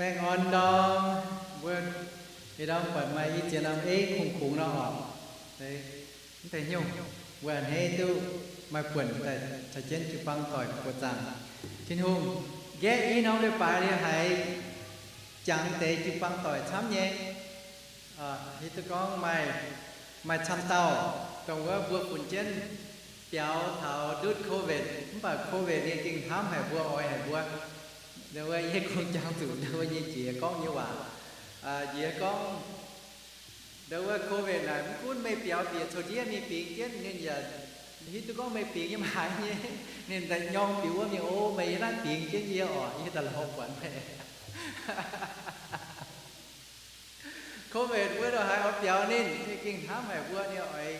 Baengh orn ndorm, mbuo ih ndorm buatc maaih i ziex norm eiv kungx-kungx nor oc. Mv deix nyungc, mbuo a'hneiv duqv maaih buonc daaih caux jienv jiu-baang doic buoqc zaangc Tin-Hungh. Nqaeqv i norm leiz-baaix liuz haiz jangx deix jiu-baang doic camv nyei. Hiuv duqv gorngv maaih, maaih camv dauh dongh wuov mbuo funx jienv biaux taux ndutv COVID, mv baac COVID nyei gengh hnamv haic mbuo, oix haic mbuo. Ndau wuov yie kungx jangx zuqc ndau wuov nyei njiec gorngv nyei waac. Njiec gorngv, ndau wuov COVID naaic mv gunv meih biaux bieqc coux ndiev mingh bingx jienv, ninh yaac hiuv duqv gorngv meih bingx yiem haaix nyei. Ninh daaih nyorng bieqc wuov mingh, O, meih yiem naaiv bingx jienv yie oc, yie daaih lorz buatc meih. COVID wuov ndongc haaix oix biaux ninh, ninh gengh hnamv haic mbuo, ninh oix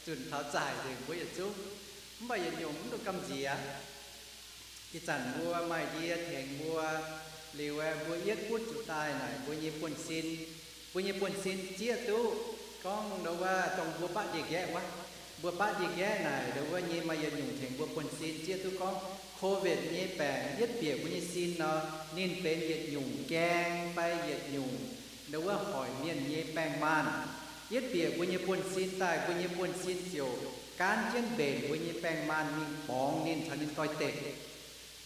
zunc taux zaaic nzengc mbuo yietc zungv. Mv baac yietc nyungc mv duqv gamh nziex. Ih zanc mbuo maaih ndie tengx mbuo liuz, mbuo yietv butv zuqc daaih naaic mbuo nyei buonv-sin. Mbuo nyei buonv-sin zieqv duqv gorngv ndau wuov dongh mbuo batv ndie-nqaeqv wuov. Mbuo batv ndie-nqaeqv naaic ndau wuov nyei maaih yietc nyungc tengx mbuo buonv-sin zieqv duqv gorngv COVID nyei baengc yietv bieqc mbuo nyei sin nor, ninh benx yietc nyungc gaeng fai yietc nyungc ndau wuov hoic mienh nyei baengh maanh. Yietv bieqc mbuo nyei buonv-sin daaih, mbuo nyei buonv-sin ziouc gaanv jienv mbenc mbuo nyei baengh maanh mingh borngz ninh caux ninh doix-dekc.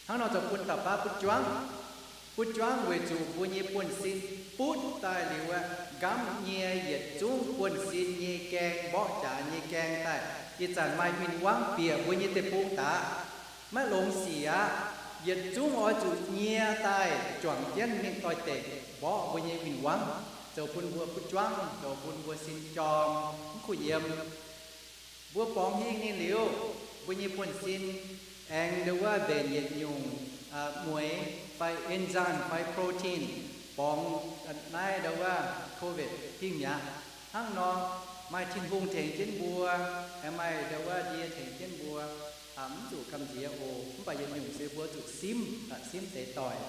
Hnangv nor zoux bun dauh baav butv juangv. Butv juangv weic zuqc mbuo nyei buonv-sin butv daaih liuz aeqv, nqamv nyei yietc zungv buonv-sin nyei gaeng, mborqv jaax nyei gaeng daaih, ih zanc maaih win-wangv bieqc mbuo nyei deic-bung daaih. Maiv longx sic aqv. Yietc zungv oix zuqc nyie daaih juangc jienv mingh doix-dekc mborqv mbuo nyei win-wangv, zoux bun mbuo butv juangv, zoux bun mbuo sin jorm, mv kuh yiem. Mbuo borngz hingh ninh liuz, mbuo nyei buonv-sin aengx ndau wuov mbenc yietc nyungc mueiz fai enzyme fai protein borngz naaiv ndau wuov COVID hingh mi'aqv. Hnangv nor, maaih Tin-Hungh tengx jienv mbuo, aengx maaih ndau wuov ndie tengx jienv mbuo, mv zuqc gamh nziex oc. Mv baac yietc nyungc se mbuo zuqc simv, simv deix doic.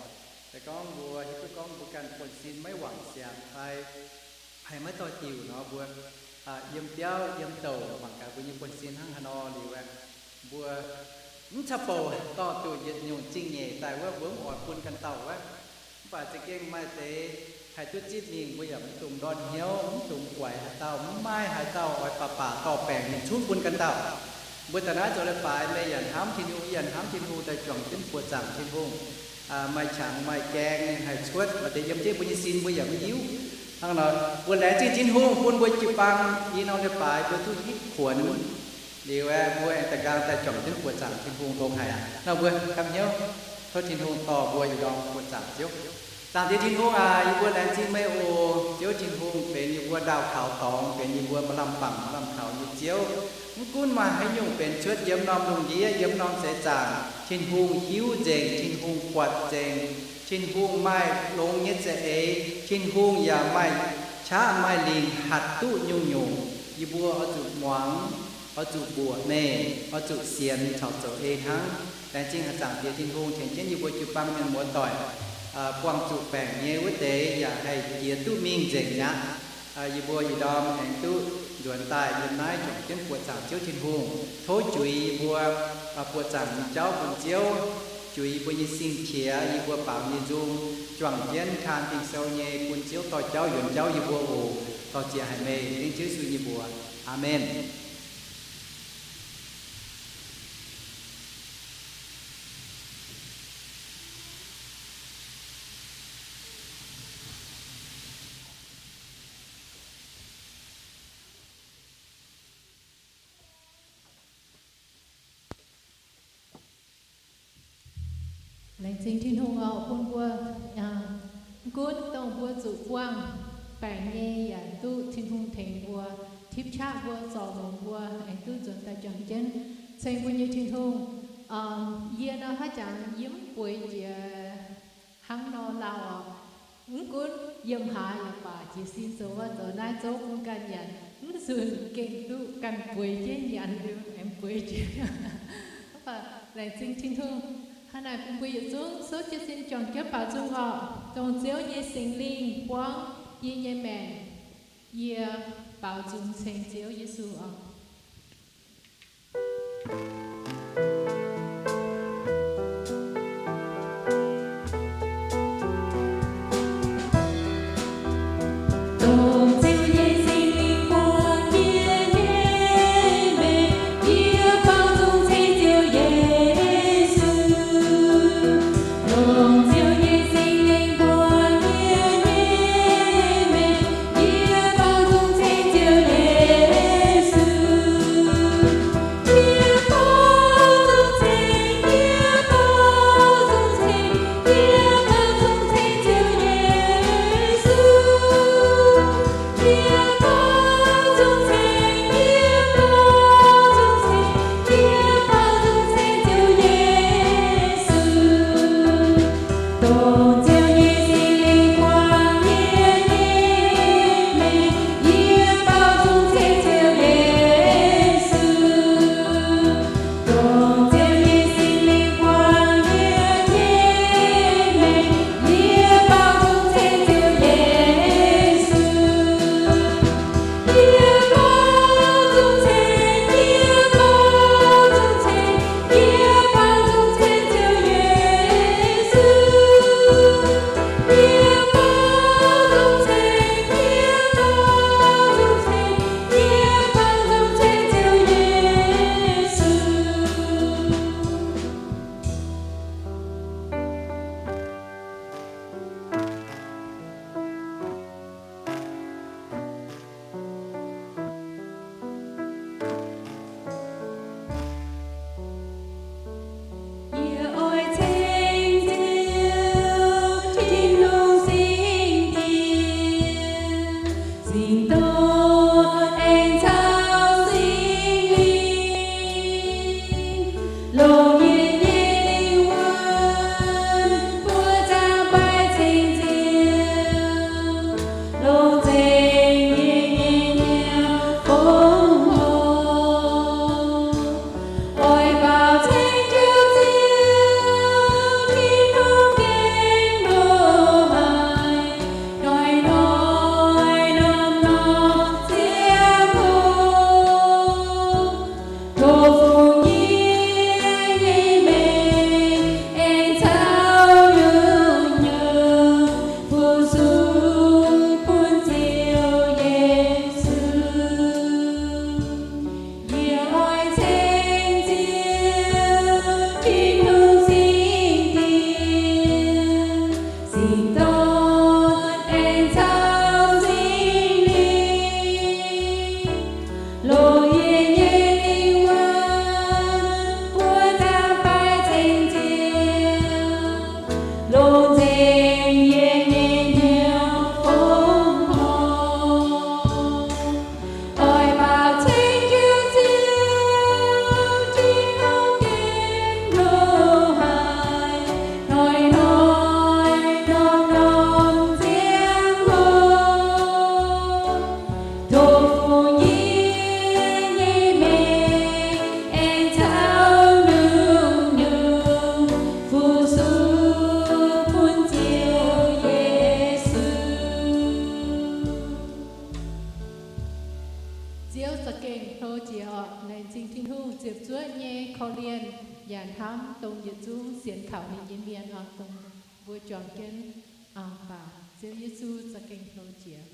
Se gorngv mbuo hiuv duqv gorngv mbuo ganh buonv-sin maiv wangc siangx fai haih maiv doix-diuc nor, mbuo yiem biauv yiem douc mangc gaax mbuo nyei buonv-sin hnangv haaix nor liuz aeqv, mbuo mv caqv-bouc dorh duqv yietc nyungc zingh nyeic daaih wuov, mbuo mv oix bun ganh dauh wuov. Mv baac za'gengh maaih deix haih duqv zipv mingh, mbuo yaac mv dungx ndortv hnyouv, mv dungx guaix haaix dauh, mv maaih haaix dauh oix baac baac dorh baengc mingh cunv bun ganh dauh. Mbuo daaih naaiv zoux leiz-baaix, meih yaac hnamv Tin-Hungh, yie yaac hnamv Tin-Hungh, daaih juangc jienv buoqc zaangc Tin-Hungh. Maaih qangx maaih gaeng ninh haih cuotv, maaih deix yiem jienv mbuo nyei sin mbuo yaac mv hiuv. Hnangv nor, mbuo laengz zingh Tin-Hungh bun mbuo jiu-baang i norm leiz-baaix mbuo duqv hitv kuonx liuz aeqv, mbuo aengx da'nqaang daaih juangc jienv buoqc zaangc Tin-Hungh longx haic aqv. Nor mbuo gapv hnyouv, tov Tin-Hungh dorh mbuo ih ndorm buoqc zaangc Ziouv. Zaangc Diex Tin-Hungh aac, yie mbuo laengz zingh meih oc. Ziouv Tin-Hungh benx yie mbuo ndaauh kaux dorngx, benx yie mbuo maaih lamh bangc maaih lamh kaux nyei Ziouv. Mv gunv maaih haaix nyungc benx cuotv yiem norm lungh ndiev, yiem norm seix zaangc, Tin-Hungh hiuv nzengc, Tin-Hungh buatc nzengc. Tin-Hungh maaih longx nyei za'eix, Tin-Hungh yaac maaih qaqv maaih lingc hatc duqv nyungc-nyungc. Yie mbuo oix zuqc muangx, oix zuqc mbuoqc meih, oix zuqc sienx caux zoux ei hnangv. Laengz zingh haaix zaangc Diex Tin-Hungh tengx jienv yie mbuo jiu-baang mienh muoz-doic, buangh zuqc baengc nyei wuov deix yaac haih jiex duqv mingh nzengc mi'aqv. Yie mbuo ih ndorm aengx duqv nzuonx daaih yiem naaiv juangc jienv buoqc zaangc Ziouv Tin-Hungh. Tov juix yie mbuo buoqc zaangc nyei jauv bun Ziouv, juix yie mbuo nyei sing-qiex, yie mbuo baamz nyei nzung, juangc jienv kaan Ging-Sou nyei bun Ziouv dorh jauv yuonx jauv yie mbuo oc. Dorh ziex haic meih, dengv Ziouv Yesu nyei mbuox. Aamen. Laengz zingh Tin-Hungh oc, bun mbuo, mv gunv dongh mbuo zuqc buangh baengc nyei yaac duqv Tin-Hungh tengx mbuo, tipv qaqv mbuo, zorc longx mbuo, aengx duqv nzuonx daaih juangc jienv ceng mbuo nyei Tin-Hungh. Yie nor haaix jangx yie mv bueix jiex hnangv nor lauh oc. Mv gunv yiem haaix yaac baac jiez sin zoux wuov zoux naaiv zouv bun ganh nyanc, mv zunh gengh duqv ganh bueix jienv nyanc liuz aengx bueix jiex. Mv baac laengz zingh Tin-Hungh, hnangv naaic bun mbuo yietc zungv souv jienv sin juangc jienv baaux nzung oc. Dongh Ziouv nyei Singx Lingh buangv yie nyei maengc, yie baaux nzung ceng Ziouv Yesu oc. za'gengh hlo jiex orqc. Laengz zingh Tin-Hungh ziepc zuoqv nyei korv-lienh yaac hnamv dongh yietc zungv sienx kaux ninh nyei mienh orqc, dongh mbuo juangc jienv baac Ziouv Yesu za'gengh hlo jiex.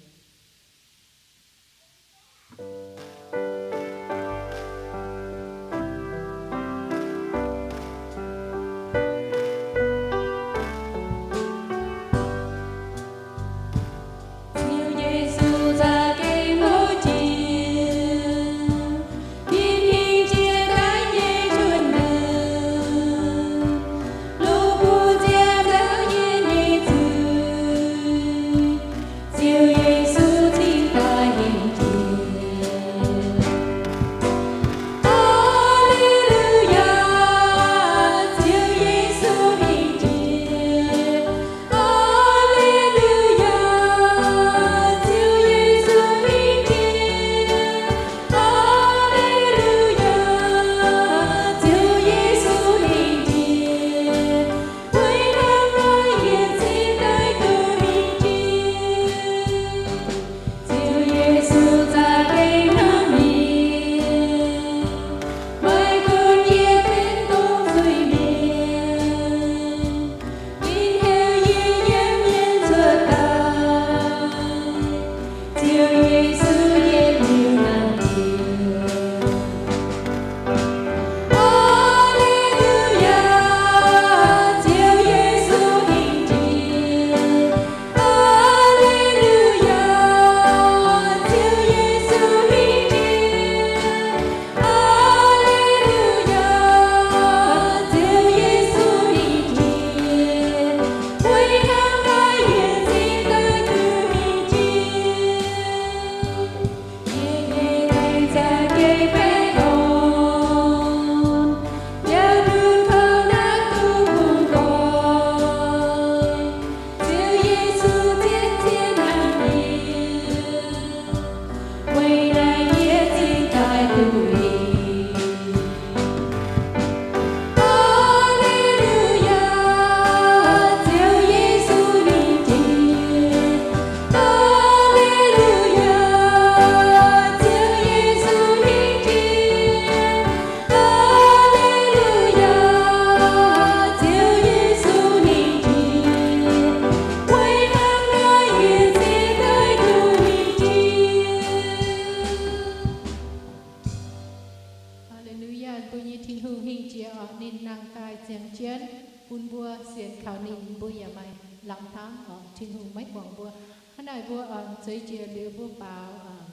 Haa^le^lu^yaa, mbuo nyei Tin-Hungh hingh jiex orqc. Ninh nangh daaih ziangh jienv bun mbuo sienx kaux ninh, mbuo yaac maaih lamh hnamv orqc. Tin-Hungh maiv guangc mbuo. Hnangv naaic mbuo, um, zueiz jiex liuz mbuo baaux, um,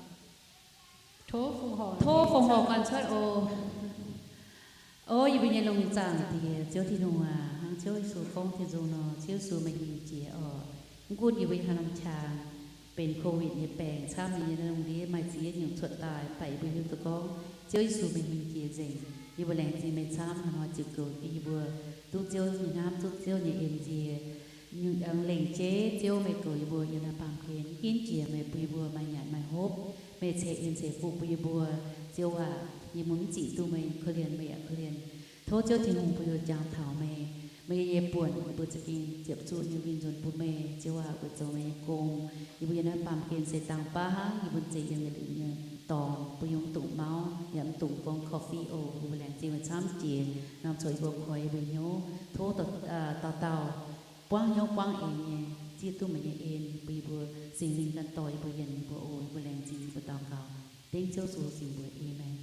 tov fongc horc, tov fongc horc guanh cuotv oc. O yie mbuo nyei lungh zaangc Diex, Ziouv Tin-Hungh aac, hnangv Ziouv Yesu gorngv Tin-Hungh nor, Ziouv Yesu meih hingh jiex orqc. Mv gunv yie mbuo haaix norm qangx benx Covid nyei baengc camv nyei, lungh ndiev maaih ziex nyungc cuotv daaih, mv baac yie mbuo hiuv duqv gorngv Ziouv Yesu meih hingh jiex nzengc. Yie mbuo laengz zingh meih camv hnangv nor ziux goux yie mbuo, duqv Ziouv nyei hnamv, duqv Ziouv nyei en nzie. Lengc jeiv Ziouv meih goux yie mbuo yiem naaiv baamh gen, mv ginv jiex meih bun yie mbuo maaih nyanc maaih hopv, meih ceix en ceix fuqv bun yie mbuo. Ziouv aac, yie mbuo mv ziqc duqv meih korv-lienh, meih yaac korv-lienh. Tov Ziouv Tin-Hungh bun yie mbuo jangx taux meih, meih nyei buonc yie mbuo za'gengh ziepc zuoqv nyei winh nzunc bun meih. Ziouv aac, weic zoux meih nyei gong, yie mbuo yiem naaiv baamh gen se dangh baav hnangv, yie mbuo zeiz yiem yietc liuz nyei dorngx, mbuo yaac mv dungx mauv, yaac mv dungx gorngv coffee oc. Yie mbuo laengz zingh meih camv jiex norm coc yie mbuo koi yie mbuo hnyouv. Tov dauh dauh buangv hnyouv buangv eix nyei zieqv duqv meih nyei en, bun yie mbuo Singx Lingh ganh dorh yie mbuo yienc yie mbuo oc. Yie mbuo laengz zingh yie mbuo daux gaux dengv Ziouv Yesu nyei mbuox, aamen.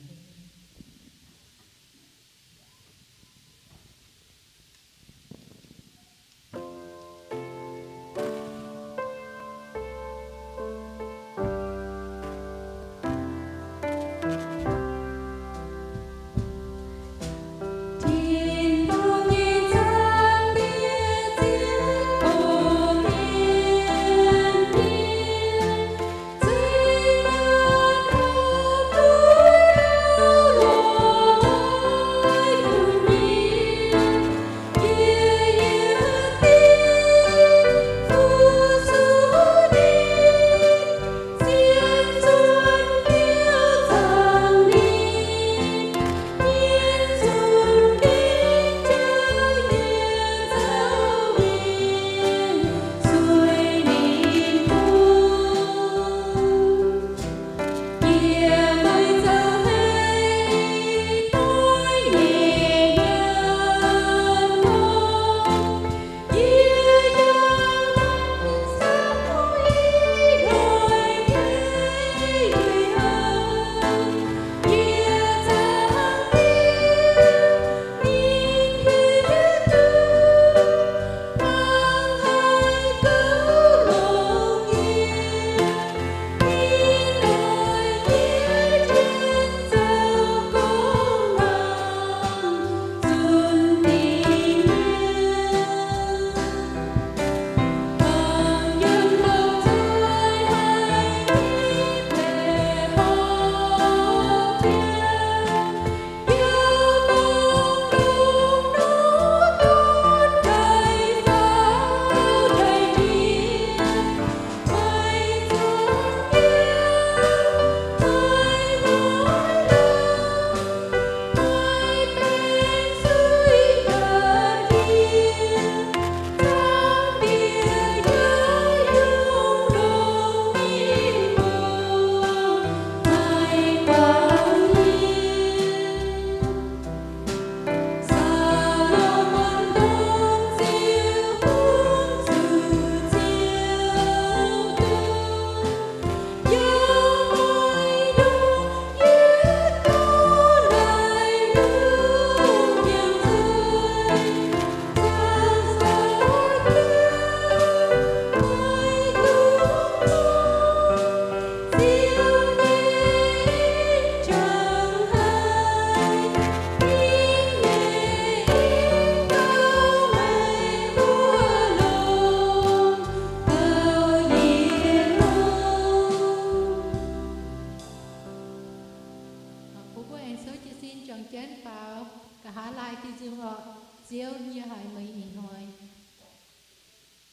Mbuo aengx souv jiez sin juangc jienv faaux, nqa'haav laai diuh nzung orqc, Ziouv, yie haiz meih ih hnoi.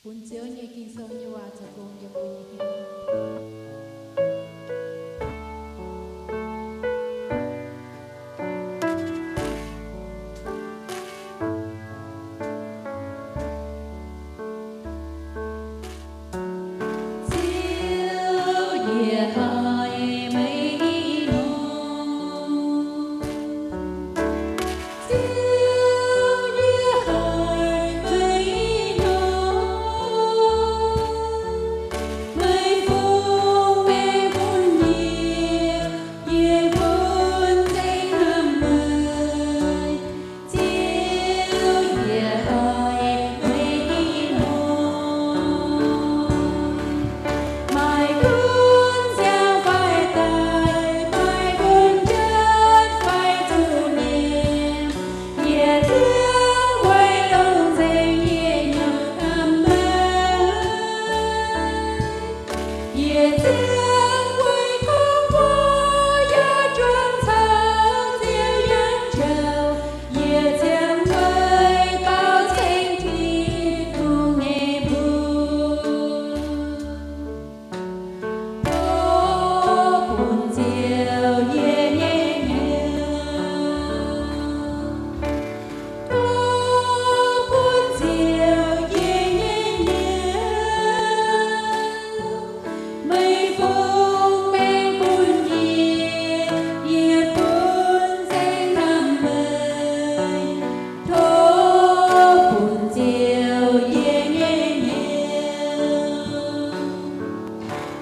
Bun Ziouv nyei Ging-Sou nyei waac zoux gong yiem mbuo nyei hnyouv. Ziouv, yie haiz meih ih hnoi. Ziouv, yie haiz meih ih hnoi. Meih fungx mengh bun yie, yie bun nzengc hnamv meih. Ziouv, yie haiz meih ih hnoi. Maaih gunv ziangh fai daaih, maaih gunv jatv fai zuqc nyiemc, yie ziangh weic longc nzengc yie nyei hnamv meih. Yie ziangh weic gorngv waac yaac juangc caux Ziouv yiem njoux. Yie ziangh weic baaux ceng Tin-Hungh nyei mbuox. Tov bun Ziouv yie nyei hnyouv. Tov bun Ziouv yie nyei hnyouv. Meih fungx mengh bun yie, yie bun nzengc hnamv meih. Tov bun Ziouv yie nyei hnyouv.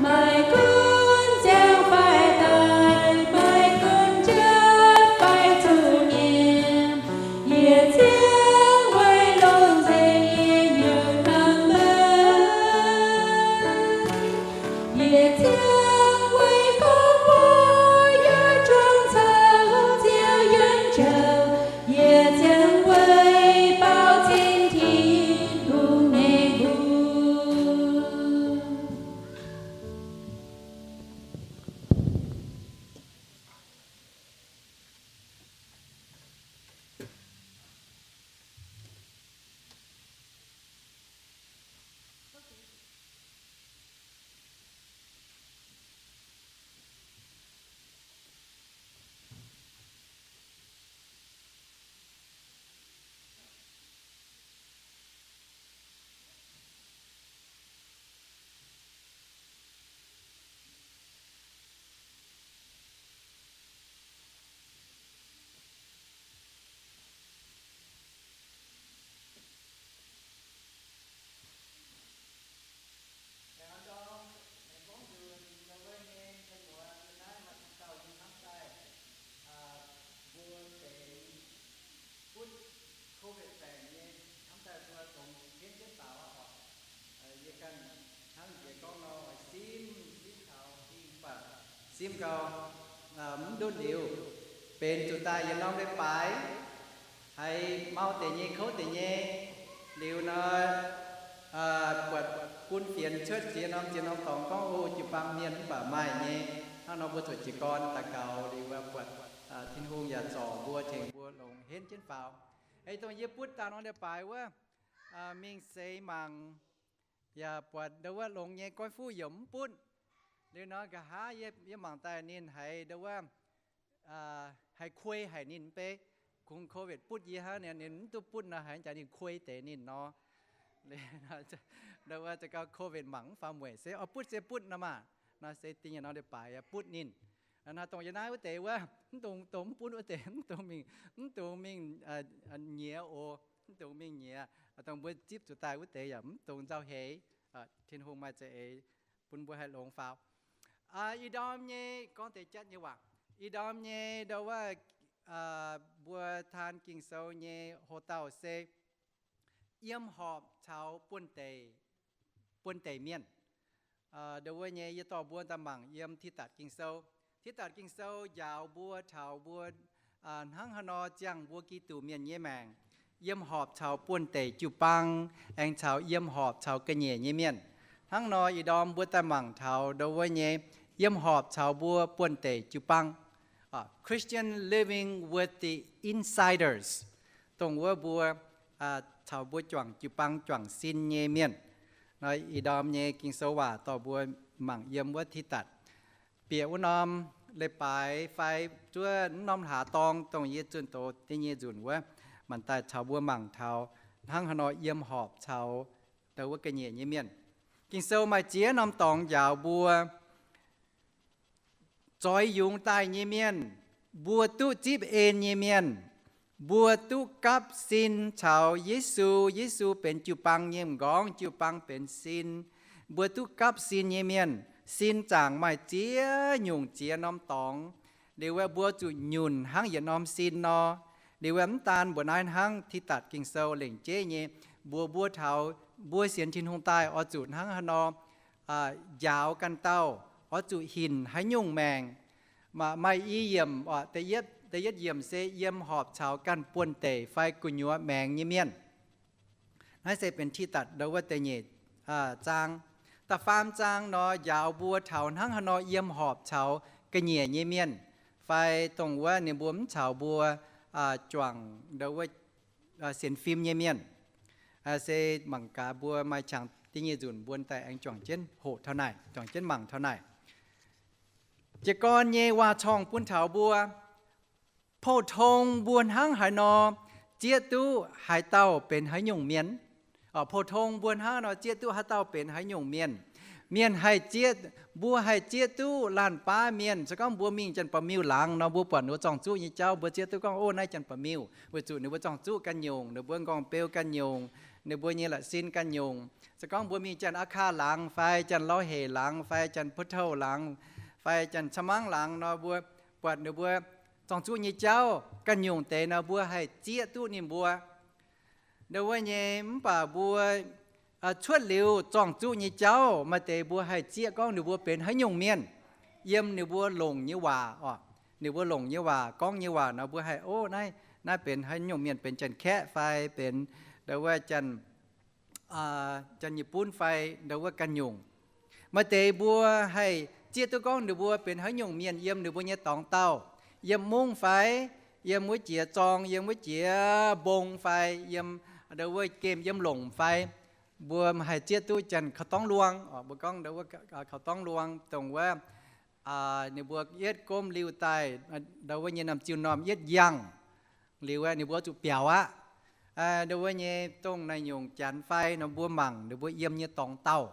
Maaih gunv ziangh fai daaih, maaih gunv jatv fai zuqc nyiemc, yie ziangh weic longc nzengc yie nyei hnamv meih. Yie ziangh weic gorngv waac yaac juangc caux Ziouv yiem njoux. Yie ziangh weic baaux ceng Tin-Hungh nyei mbuox. Mbuo deix butv covid baengc nyei, hnamv daaih mbuo longx henv jienv faaux oc. Yie ganh hnangv njiec gorngv nor, oix simv, simv taux hingh mv baac simv gau, mv ndutv liuz, benx zuqc daaih yietc norm leiz-baaix, haiz mau deix nyei kouv deix nyei. Liuz nor, buatc bun fienx cuotv ziex norm ziex norm dorngx gorngv, o, jiu-baang mienh mv baac maaih nyei. Hnangv nor mbuo zuqc jiez gorn daux gaux liuz, buatc Tin-Hungh yaac zorc mbuo, tengx mbuo longx henv jienv faaux. Eix dongh yie butv daaih norm leiz-baaix wuov, mingh seix mangc, yaac buatc ndau wuov longx nyei goiv fuqv yaac mv butv. Liuz nor nqa'haav yie, yie mangc daaih ninh haiz ndau wuov, haiz kuei haic ninh mv bei. Kungx covid butv yie hnangv, ninh mv duqv butv nor, haiz jaax ninh kuei deix ninh nor. Ndau wuov za'gau covid mangc mv faaux mueic se oix butv se butv nor maah. Nor se dingh yietc norm leiz-baaix butv ninh. Naaiv dongh yie naaiv wuov deix wuov, mv dungx, dongh mv butv wuov deix mv dungx mingh, mv dungx mingh nyiex oc. Mv dungx mingh nyiex. Dongh mbuo zipv zuqc daaih wuov deix yaac mv dungx nzauh heix. Tin-Hungh maaih za'eix bun mbuo haih longx faaux. Ih ndorm nyei gorngv deix jatv nyei waac. Ih ndorm nyei ndau wuov, mbuo taan Ging-Sou nyei hoc-dauh se yiem horpc caux buonv-deic, buonv-deic mienh. Ndau wuov nyei yie dorh mbuo daaih mangc yiem Tidatc Ging-Sou. Tidatc Ging-Sou njaaux mbuo taux mbuo hnangv haaix nor ziangh mbuo Giduc mienh nyei maengc, yiem horpc caux buonv-deic jiu-baang, aengx caux yiem horpc caux ga'nyiec nyei mienh. Hnangv nor ih ndorm mbuo daaih mangc taux ndau wuov nyei yiem horpc caux mbuo buonv-deic jiu-baang. Insiders, dongh wuov mbuo caux mbuo juangc jiu-baang juangc sin nyei mienh. Nor ih ndorm nyei Ging-Sou waac dorh mbuo mangc yiem wuov Tidatc bieqc wuov norm leiz-baaix fai zuov wuov norm hlaax dorng, dongh yie zunh doz da'nyeic nzunc wuov, manc daaih caux mbuo mangc taux hnangv haaix nor yiem horpc caux ndau wuov ga'nyiec nyei mienh. Ging-Sou maaih ziex norm dorngx njaaux mbuo zoix yungz daaih nyei mienh, mbuo duqv zipv en nyei mienh, mbuo duqv gapv sin caux Yesu. Yesu benx jiu-baang nyei m'nqorngv, jiu-baang benx sin. Mbuo duqv gapv sin nyei mienh, sin zaangc maaih ziex nyungc ziex norm dorngx. Liuz wuov mbuo zuqc nyunc hnangv yietc norm sin nor. Liuz wuov mv daan mbuo naaiv hnangv, Tidatc Ging-Sou lengc jeiv nyei mbuox mbuo taux mbuo sienx Tin-Hungh daaih oix zuqc hnangv haaix nor njaaux ganh dauh, oix zuqc hinc haaix nyungc maengc. Maaih i yiemc, da'yietv yiemc se yiem horpc caux ganh buonv-deic fai gu'nyuoz maengx nyei mienh. Naaiv se benx Tidatc ndau wuov da'nyeic zaang. Da'faam zaang nor njaaux mbuo taux hnangv haaix nor yiem horpc caux ga'nyiec nyei mienh, fai dongh wuov ninh mbuo mv caux mbuo juangc ndau wuov sienx fim nyei mienh. Se mangc gaax mbuo maaih qangx da'nyeic nzunc mbuo daaih aengx juangc jienv hoqc taux naaic, juangc jienv mangc taux naaic. Jiez gorn nyei waac-corngh bun taux mbuo, pou-tong mbuo hnangv haaix nor zieqv duqv haaix dauh benx haaix nyungc mienh? Pou-tong mbuo hnangv haaix nor zieqv duqv haaix dauh benx haaix nyungc mienh? Mienh haih zieqv, mbuo haih zieqv duqv laanh baav mienh. Se gorngv mbuo mingh janx-ba'miuh laangz nor, mbuo buatc ninh mbuo zorng-zuqv nyei jauv, mbuo zieqv duqv gorngv, Ov, naaiv janx-ba'miuh, weic zuqc ninh mbuo zorng-zuqv ganh nyungc, ninh mbuo m'nqorngv-beu ganh nyungc, ninh mbuo nyei la'sin ganh nyungc. Se gorngv mbuo mingh janx-aqv kaa laangz fai janx-lauv hec laangz fai janx-puv touh laangz fai janx-camv-mangv laangz nor, mbuo buatc ninh mbuo zorng-zuqv nyei jauv ganh nyungc deix nor, mbuo haih zieqv duqv ninh mbuo ndau wuov nyei. Mv baac mbuo cuotv liuz zorng-zuqv nyei jauv, maaih deix mbuo haih zieqv gorngv ninh mbuo benx haaix nyungc mienh yiem ninh mbuo longc nyei waac oc. Ninh mbuo longc nyei waac, gorngv nyei waac nor, mbuo haih, Ov, naaiv, naaiv benx haaix nyungc mienh, benx janx-kaeqv fai benx ndau wuov janx, janx-nyei-bunv fai ndau wuov ganh nyungc. Maaih deix mbuo haih zieqv duqv gorngv ninh mbuo benx haaix nyungc mienh yiem ninh mbuo nyei dorngx dauh, yiem mungv fai yiem wuov jiex zorng, yiem wuov jiex mbong fai yiem ndau wuov gemh yiem longc fai. Mbuo haih zieqv duqv janx kaux dorngv luang, mbuo gorngv ndau wuov kaux dorngv luang, dongh wuov ninh mbuo yietv gomv liuh daaih ndau wuov nyei norm ziuh norm yietv yangh liuz, ninh mbuo zuqc biaux aqv. Ndau wuov nyei dongh naaiv nyungc janx fai nor, mbuo mangc ninh mbuo yiem nyei dorngx dauh,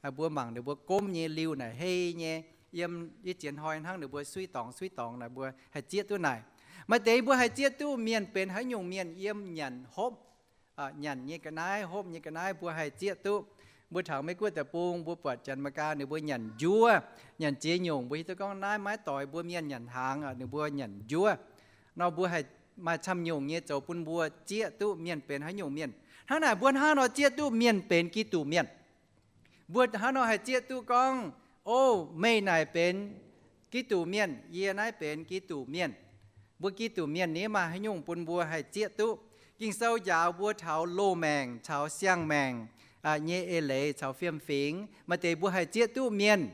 mbuo mangc ninh mbuo gomv nyei liuh naaic hei nyei, yiem yietv ziex hnoi hnangv ninh mbuo suiv dorngx suiv dorngx naaic, mbuo haih zieqv duqv naaic. Maaih deix mbuo haih zieqv duqv mienh benx haaix nyungc mienh yiem nyanc hopv, nyanc nyei ga'naaiv, hopv nyei ga'naaiv mbuo haih zieqv duqv. Mbuo taux Meiv Guoqv deic-bung, mbuo buatc janx Meigaa ninh mbuo nyanc njuov, nyanc ziex nyungc, mbuo hiuv duqv gorngv naaiv maiv doix mbuo mienh nyanc hnaangx, ninh mbuo nyanc njuov. Nor mbuo haih maaih camv nyungc nyei zoux bun mbuo zieqv duqv mienh benx haaix nyungc mienh. Hnangv naaic mbuo hnangv nor zieqv duqv mienh benx Giduc mienh. Mbuo hnangv nor haih zieqv duqv gorngv, Ov, meih naaic benx Giduc mienh, yie naaiv benx Giduc mienh. Mbuo Giduc mienh ni maaih haaix nyungc bun mbuo haih zieqv duqv? Ging-Sou njaaux mbuo taux loz-maengc caux siang-maengc nyei eix leiz caux fiem-fingx. Maaih deix mbuo haih zieqv duqv mienh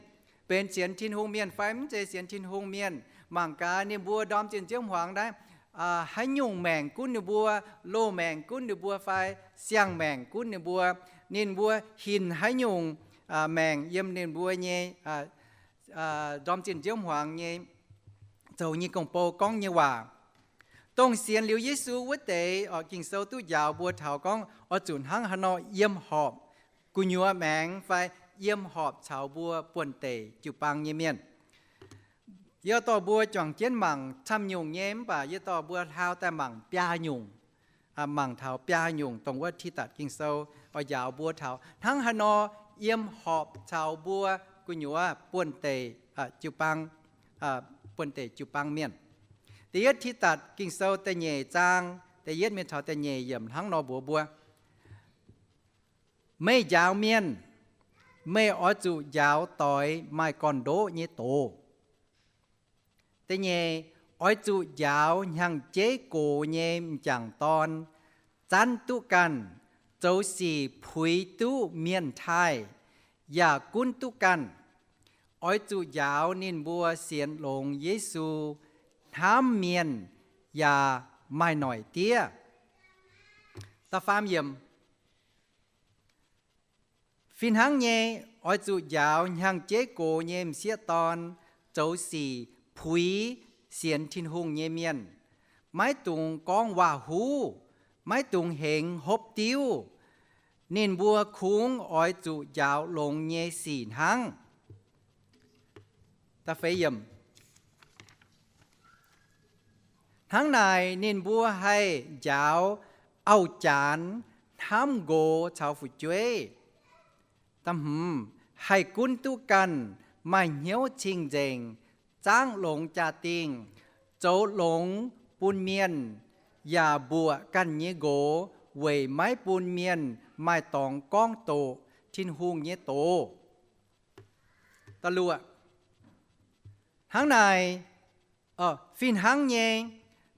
benx sienx Tin-Hungh mienh fai mv zeiz sienx Tin-Hungh mienh. Mangc gaax ninh mbuo ndorm zinh nziouv hmuangx naaiv, haaix nyungc maengc gunv ninh mbuo, loz-maengc gunv ninh mbuo fai siang-maengc gunv ninh mbuo, ninh mbuo hinc haaix nyungc maengc yiem ninh mbuo nyei ndorm zinh nziouv hmuangx nyei zoux nyei gong-bou gorngv nyei waac. Dongh sienx liuz Yesu wuov deix, Ging-Sou duqv njaaux mbuo taux gorngv oix zuqc hnangv haaix nor yiem horpc gu'nyuoz maengx fai yiem horpc caux mbuo buonv-deic jiu-baang nyei mienh. Yie dorh mbuo juangc jienv mangc camv nyungc nyei, mv baac yie dorh mbuo hlaau daaih mangc biaa nyungc. Mangc taux biaa nyungc dongh wuov Tidatc Ging-Sou oix njaaux mbuo taux hnangv haaix nor yiem horpc caux mbuo gu'nyuoz buonv-deic jiu-baang, buonv-deic jiu-baang mienh. Da'yietv Tidatc Ging-Sou da'nyeic zaang da'yietv mingh taux da'nyeic yiemc hnangv nor mbuox mbuo, Meih njaaux mienh, meih oix zuqc njaaux doix maaih gorn-ndoqv nyei doz. Da'nyeic, oix zuqc njaaux hnyangx-jeiv gox nyei m'jangc dorn zanv duqv ganh, zoux sic puix duqv mienh taaih, yaac gunv duqv ganh. Oix zuqc njaaux ninh mbuo sienx longx Yesu hnamv mienh yaac maaih noic diev. Fih hnangv nyei, oix zuqc njaaux hnyangx-jeiv gox nyei m'sieqv dorn zoux sic puix sienx Tin-Hungh nyei mienh. Maiv dungx gorngv waac-huv, maiv dungx hengx hopv diuv. Ninh mbuo kungx oix zuqc njaaux longx nyei sic hnangv. Hnangv naaic ninh mbuo haih njaaux auv-jaanx hnamv nqox caux fu'jueiv. Haih gunv duqv ganh, maaih hnyouv cing-nzengc, zaangv longx jaa-dingh, zoux longx bun mienh, yaac mbuoqc ganh nyei nqox weic maiv bun mienh maaih dorngx gorngv doqc Tin-Hungh nyei doz. Hnangv naaic, fih hnangv nyei,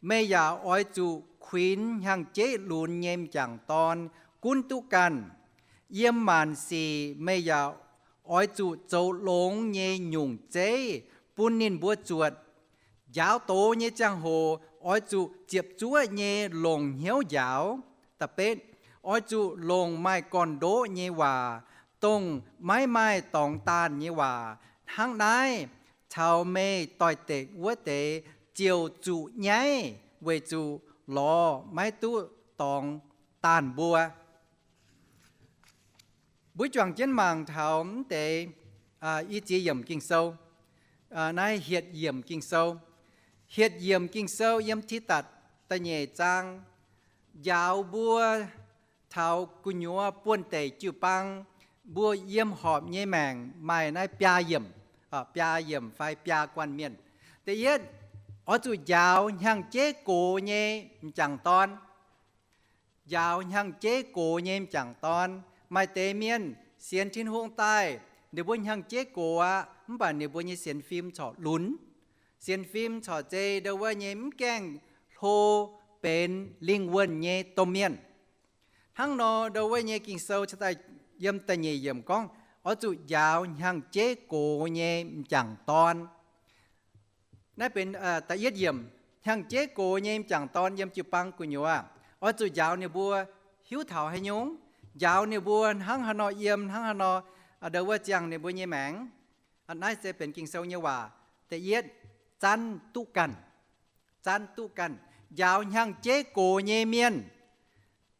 meih yaac oix zuqc kuinx hnyangx-jeiv lunx nyei m'jangc dorn gunv duqv ganh. Yiem maanc sic meih yaac oix zuqc zoux longx nyei nyungc zeiv bun ninh mbuo zuotc. Njaaux doz nyei ziangh hoc oix zuqc ziepc zuoqv nyei longc hnyouv njaaux. Oix zuqc longc maaih gorn-ndoqv nyei waac, dongh maiv maaih dorngx daanh nyei waac. Hnangv naaiv, caux meih doix-dekc wuov deix ziouc zuqc nyaiv weic zuqc lorz maiv duqv dorngx daanh mbuo. Mbuo juangc jienv mangc taux mv deix i ziex yiemc Ging-Sou. Naaiv hietc yiemc Ging-Sou. Hietc yiemc Ging-Sou yiem Tidatc da'nyeic zaang, njaaux mbuo taux gu'nyuoz buonv-deic jiu-baang, mbuo yiem horpc nyei maengc maaih naaiv biaa yiemc, biaa yiemc fai biaa guanh mienh. Da'yietv, oix zuqc njaaux hnyangx-jeiv gox nyei m'jangc dorn. Njaaux hnyangx-jeiv gox nyei m'jangc dorn. Maaih deix mienh sienx Tin-Hungh daaih, ninh mbuo hnyangx-jeiv gox aqv, mv baac ninh mbuo nyei sienx fim corc lunx. Sienx fim corc zei ndo wuov nyei mv gaengh hlo benx lingh wuonh nyei domh mienh. Hnangv nor ndo wuov nyei Ging-Sou daaih yiem da'nyeic yiemc gorngv, oix zuqc njaaux hnyangx-jeiv gox nyei m'jangc dorn. Naaiv benx da'yietv yiemc. Hnyangx-jeiv gox nyei m'jangc dorn yiem jiu-baang gu'nyuoz, oix zuqc njaaux ninh mbuo hiuv taux haaix nyungc? Njaaux ninh mbuo hnangv haaix nor yiem, hnangv haaix nor ndo wuov ziangh ninh mbuo nyei maengc. Naaiv se benx Ging-Sou nyei waac. Da'yietv, zanv duqv ganh. Zanv duqv ganh. Njaaux hnyangx-jeiv gox nyei mienh.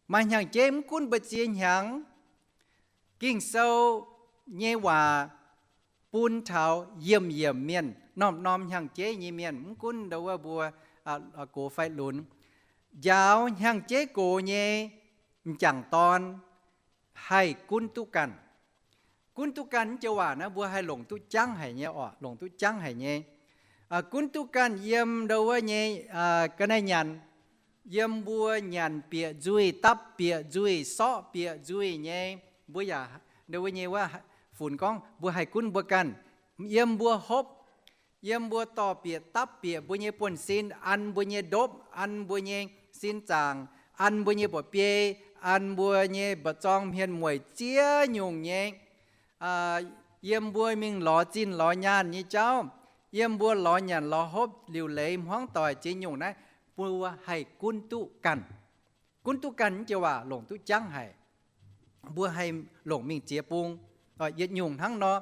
Maaih hnyangx-jeiv mv gunv mbu'ziex hnyangx, Ging-Sou nyei waac bun taux yiemc yiemc mienh, norm-norm hnyangx-jeiv nyei mienh, mv gunv ndo wuov mbuo gox fai lunx. Njaaux hnyangx-jeiv gox nyei m'jangc dorn haih gunv duqv ganh. Gunv duqv ganh mv joux waac naaiv mbuo haih longc duqv jangv haic nyei orqc, longc duqv jangv haic nyei. Gunv duqv ganh yiem ndo wuov nyei ga'naaiv nyanc, yiem mbuo nyanc bieqc nzuih, dapv bieqc nzuih, sorqv bieqc nzuih nyei, mbuo yaac ndo wuov nyei wuov funx gorngv mbuo haih gunv mbuo ganh. Yiem mbuo hopv, yiem mbuo dorh bieqc dapv bieqc mbuo nyei buonv-sin, an mbuo nyei ndopv, an mbuo nyei sin zaangc, an mbuo nyei mba'biei, an mbuo nyei mba'zorng hmien mueic ziex nyungc nyei. Yiem mbuo mingh lorz zinh lorz nyaanh nyei jauv, yiem mbuo lorz nyanc lorz hopv liuc leiz hmuangv doic ziex nyungc naaiv, mbuo haih gunv duqv ganh. Gunv duqv ganh mv joux waac longc duqv jangv haic. Mbuo haih longc mingh ziex bung, yietc nyungc hnangv nor.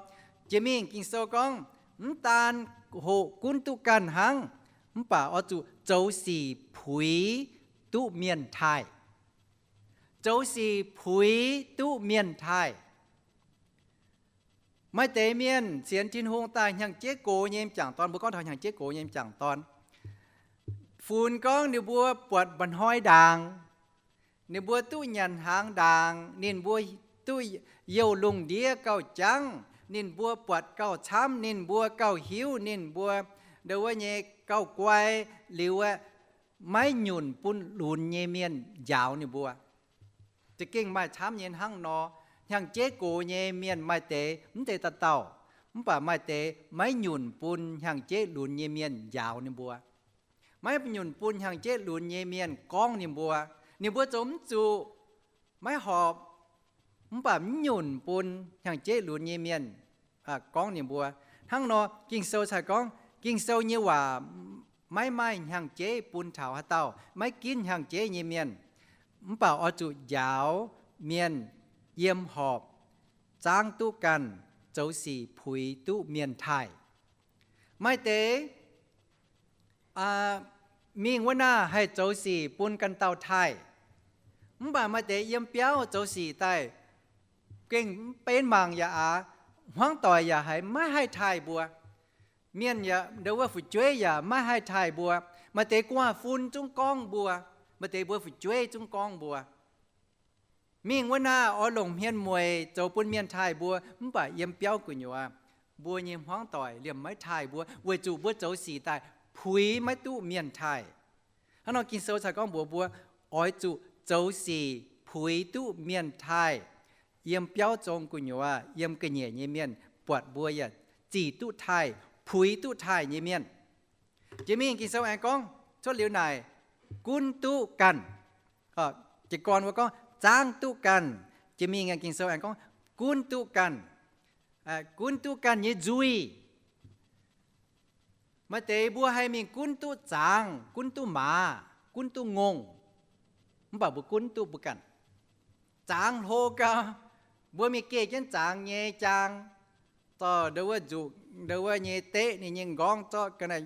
Jiex mingh Ging-Sou gorngv, mv daan hoqc gunv duqv ganh hnangv, mv baac oix zuqc zoux sic puix duqv mienh taaih. Zoux sic puix duqv mienh taaih. Maaih deix mienh sienx Tin-Hungh daaih hnyangx-jeiv gox nyei m'jangc dorn, mbuo gorngv taux hnyangx-jeiv gox nyei m'jangc dorn, funx gorngv ninh mbuo buatc mba'hnoi ndaangc, ninh mbuo duqv nyanc hnaangx ndaangc, ninh mbuo duqv youh lungh ndiev gauh jangv, ninh mbuo buatc gauh camv, ninh mbuo gauh hiuv, ninh mbuo ndo wuov nyei gauh guai liuz aeqv, maiv nyunc bun lunx nyei mienh njaaux ninh mbuo. Za'gengh maaih camv nyei hnangv nor. Hnyangx-jeiv gox nyei mienh maaih deix mv zeiz dauh dauh, mv baac maaih deix maiv nyunc bun hnyangx-jeiv lunx nyei mienh njaaux ninh mbuo. Maiv nyunc bun hnyangx-jeiv lunx nyei mienh gorngv ninh mbuo. Ninh mbuo zoux mv zuqc, maiv horpc, mv baac mv nyunc bun hnyangx-jeiv lunx nyei mienh gorngv ninh mbuo. Hnangv nor Ging-Sou cai gorngv, Ging-Sou nyei waac maiv maaih hnyangx-jeiv bun taux haaix dauh maiv ginv hnyangx-jeiv nyei mienh. Mv baac oix zuqc njaaux mienh yiem horpc zaangv duqv ganh zoux sic puix duqv mienh taaih. Maaih deix mingh wuov naah haih zoux sic bun ganh dauh taaih, mv baac maaih deix yiem biauv zoux sic daaih gengh benx mangc yaac aav, hmuangv doic yaac haiz maiv haih taaih mbuo. Mienh yaac, ndau wuov fu'jueiv yaac maiv haih taaih mbuo. Maaih deix gu'nguaaz-fun zungv gorngv mbuo, maaih deix mbuo fu'jueiv zungv gorngv mbuo. Mingh wuov naah oix longc hmien mueic zoux bun mienh taaih mbuo, mv baac yiem biauv gu'nyuoz mbuo nyei hmuangv doic liemh maiv taaih mbuo, weic zuqc mbuo zoux sic daaih puix maiv duqv mienh taaih. Hnangv nor Ging-Sou cai gorngv mbuox mbuo, oix zuqc zoux sic puix duqv mienh taaih. Yiem biauv zong gu'nyuoz, yiem ga'nyiec nyei mienh buatc mbuo yaac zic duqv taaih, puix duqv taaih nyei mienh. Jiex mingh Ging-Sou aengx gorngv cuotv liuz naaic, gunv duqv ganh. Jiez gorn wuov gorngv zaangv duqv ganh. Jiex mingh Ging-Sou aengx gorngv gunv duqv ganh, gunv duqv ganh nyei nzuih. Maaih deix mbuo haih mingh gunv duqv zaangz, gunv duqv maaz, gunv duqv ngongh, mv baac mbuo gunv duqv mbuo ganh. Zaangz hlo gau, mbuo mingh geh jienv zaangz nyei jaang, dorh ndau wuov nzuqc ndau wuov nyei deqv ninh nyei nqorngv, zorqv ga'naaiv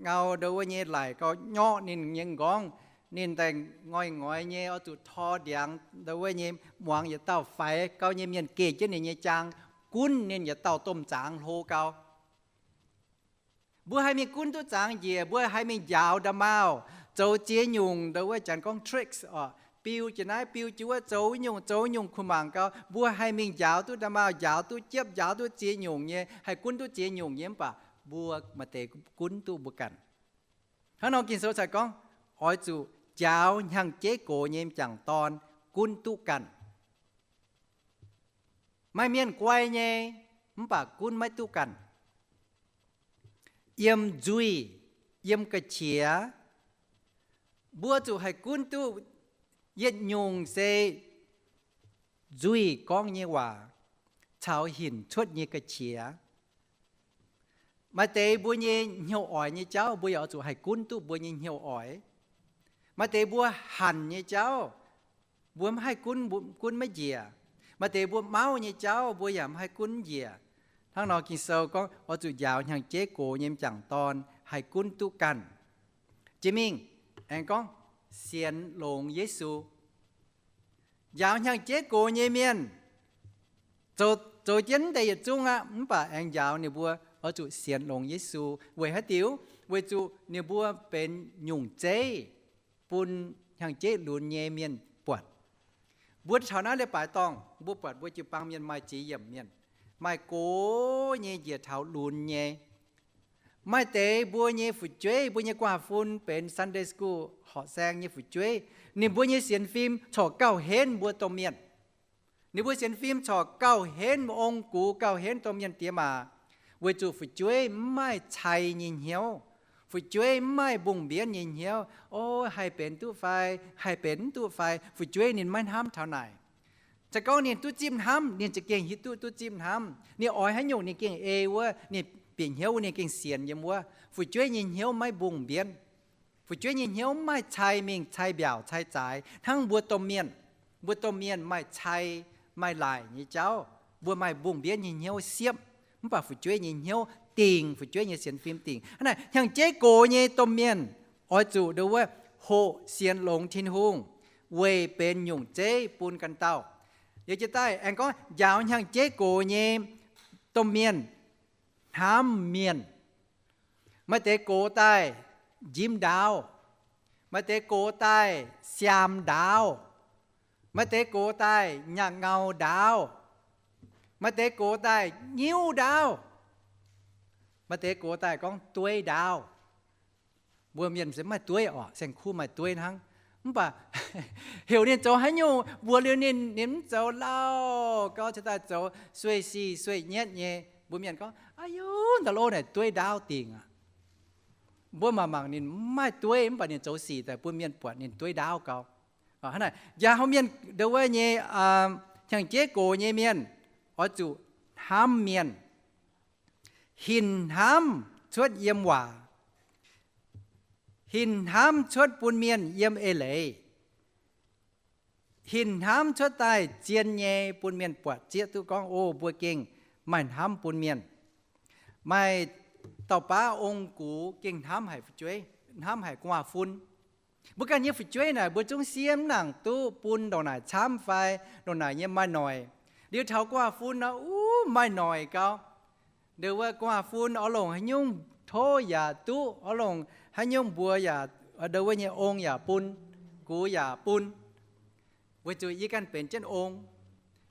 ngau ndau wuov nyei laic gau nyorqv ninh nyei nqorngv. Ninh daaih ngoix-ngoix nyei oix zuqc tor ndiangx ndau wuov nyei muangx yietc dauh faix gau nyei mienh geh jienv ninh nyei jaang, gunv ninh yietc dauh domh zaangz hlo gau. Mbuo haih mingh gunv duqv zaangz njiec, mbuo haih mingh njaaux nda'maauh, zoux ziex nyungc ndau wuov janx gorngv tricks oc, biu jiex naaiv biu jiex wuov, zoux nyungc zoux nyungc kuh mangc gau. Mbuo haih mingh njaaux duqv nda'maauh, njaaux duqv jiepv, njaaux duqv ziex nyungc nyei, haih gunv duqv ziex nyungc nyei, mv baac mbuo maaih deix gunv duqv mbuo ganh. Hnangv nor Ging-Sou cai gorngv, oix zuqc njaaux hnyangx-jeiv gox nyei m'jangc dorn gunv duqv ganh. Maaih mienh guai nyei, mv baac gunv maiv duqv ganh. Yiem nzuih, yiem ga'qiex, mbuo zuqc haih gunv duqv yietc nyungc se nzuih gorngv nyei waac caux hinc cuotv nyei ga'qiex. Maaih deix mbuo nyei hnyouv oix nyei jauv, mbuo yaac oix zuqc haih gunv duqv mbuo nyei hnyouv oix. Maaih deix mbuo hanc nyei jauv, mbuo maiv haih gunv, gunv maiv njiec. Maaih deix mbuo mauv nyei jauv, mbuo yaac maiv haih gunv njiec. Hnangv nor Ging-Sou gorngv oix zuqc njaaux hnyangx-jeiv gox nyei m'jangc dorn haih gunv duqv ganh. Jiex mingh aengx gorngv sienx longx Yesu. Njaaux hnyangx-jeiv gox nyei mienh zoux, zoux jienv deix yietc zungv aqv, mv baac aengx njaaux ninh mbuo oix zuqc sienx longx Yesu. Weic haaix diuc? Weic zuqc ninh mbuo benx nyungc zeiv bun hnyangx-jeiv lunx nyei mienh buatc. Mbuo taux naaiv leiz-baaix dorngh, mbuo buatc mbuo jiu-baang mienh maaih ziex yiemc mienh, maaih gox nyei njiec taux lunx nyei. Maaih deix mbuo nyei fu'jueiv, mbuo nyei guaav fun benx Sunday school horqc saeng nyei fu'jueiv, ninh mbuo nyei sienx fim corc gauh henv mbuo domh mienh. Ninh mbuo sienx fim corc gauh henv ong-gux, gauh henv domh mienh diex maac, weic zuqc fu'jueiv mv maaih cai nyei hnyouv. Fu'jueiv mv maaih mbungh mbienv nyei hnyouv. O, haih benx duqv fai haih benx mv duqv fai, fu'jueiv ninh maiv hnamv taux naaic. Se gorngv ninh duqv zipv hnamv, ninh za'gengh hiuv duqv duqv zipv hnamv. Ninh oix haaix nyungc ninh gengh ei wuov, ninh bieqc hnyouv wuov ninh gengh sienx yiem wuov. Fu'jueiv nyei hnyouv maiv mbungh mbienv. Fu'jueiv nyei hnyouv mv maaih cai mingh cai mbiaauc cai zaaix hnangv mbuo domh mienh. Mbuo domh mienh maaih cai, maaih laaic nyei jauv, mbuo maaih mbungh mbienv nyei hnyouv siepv, mv baac fu'jueiv nyei hnyouv dingc, fu'jueiv nyei sienx fim dingc. Hnangv naaic hnyangx-jeiv gox nyei domh mienh oix zuqc ndau wuov hoqc sienx longx Tin-Hungh weic benx nyungc zeiv bun ganh dauh. Liuz jiez daaih aengx gorngv njaaux hnyangx-jeiv gox nyei domh mienh hnamv mienh. Maaih deix gox daaih njimv ndaauv, maaih deix gox daaih siaam ndaauv, maaih deix gox daaih nyaangh ngau ndaauv, maaih deix gox daaih nyiuv ndaauv, maaih deix gox daaih gorngv dueiv ndaauv. Mbuo mienh se maaih dueiv oc, saeng-kuv maaih dueiv hnangv. Mv baac heuc ninh zoux haaix nyungc mbuox liuz ninh, ninh mv zoux lauh gau, cingx daaih zoux sueih sic sueih nyietv nyei. Mbuo mienh gorngv, Aa yo, ndau-lov naaic dueiv ndaauv dingc aqv. Mbuo mangc mangc ninh mv maaih dueiv, mv baac ninh zoux sic daaih bun mienh buatc ninh dueiv ndaauv gau. Hnangv naaic njaaux mienh ndau wuov nyei hnyangx-jeiv gox nyei mienh oix zuqc hnamv mienh. Hinc hnamv cuotv yiem waac. Hinc hnamv cuotv bun mienh yiem eix leiz. Hinc hnamv cuotv daaih zien nyei bun mienh buatc zieqv duqv gorngv, o, mbuo gengh maaih hnamv bun mienh. Maaih dauh baav ong-gux gengh hnamv haic fu'jueiv, hnamv haic gu'nguaaz-fun. Mbuo ganh nyei fu'jueiv naaic, mbuo zungv siev mv nangc duqv bun ndongc naaic camv fai ndongc naaic nyei maaih noic. Liuz taux gu'nguaaz-fun nor, uv, maaih noic gau. Ndongc wuov gu'nguaaz-fun oix longc haaix nyungc tov yaac duqv, oix longc haaix nyungc mbuox yaac, ndongc wuov nyei ong yaac bun, gux yaac bun. Weic zuqc yie ganh benx jienv ong,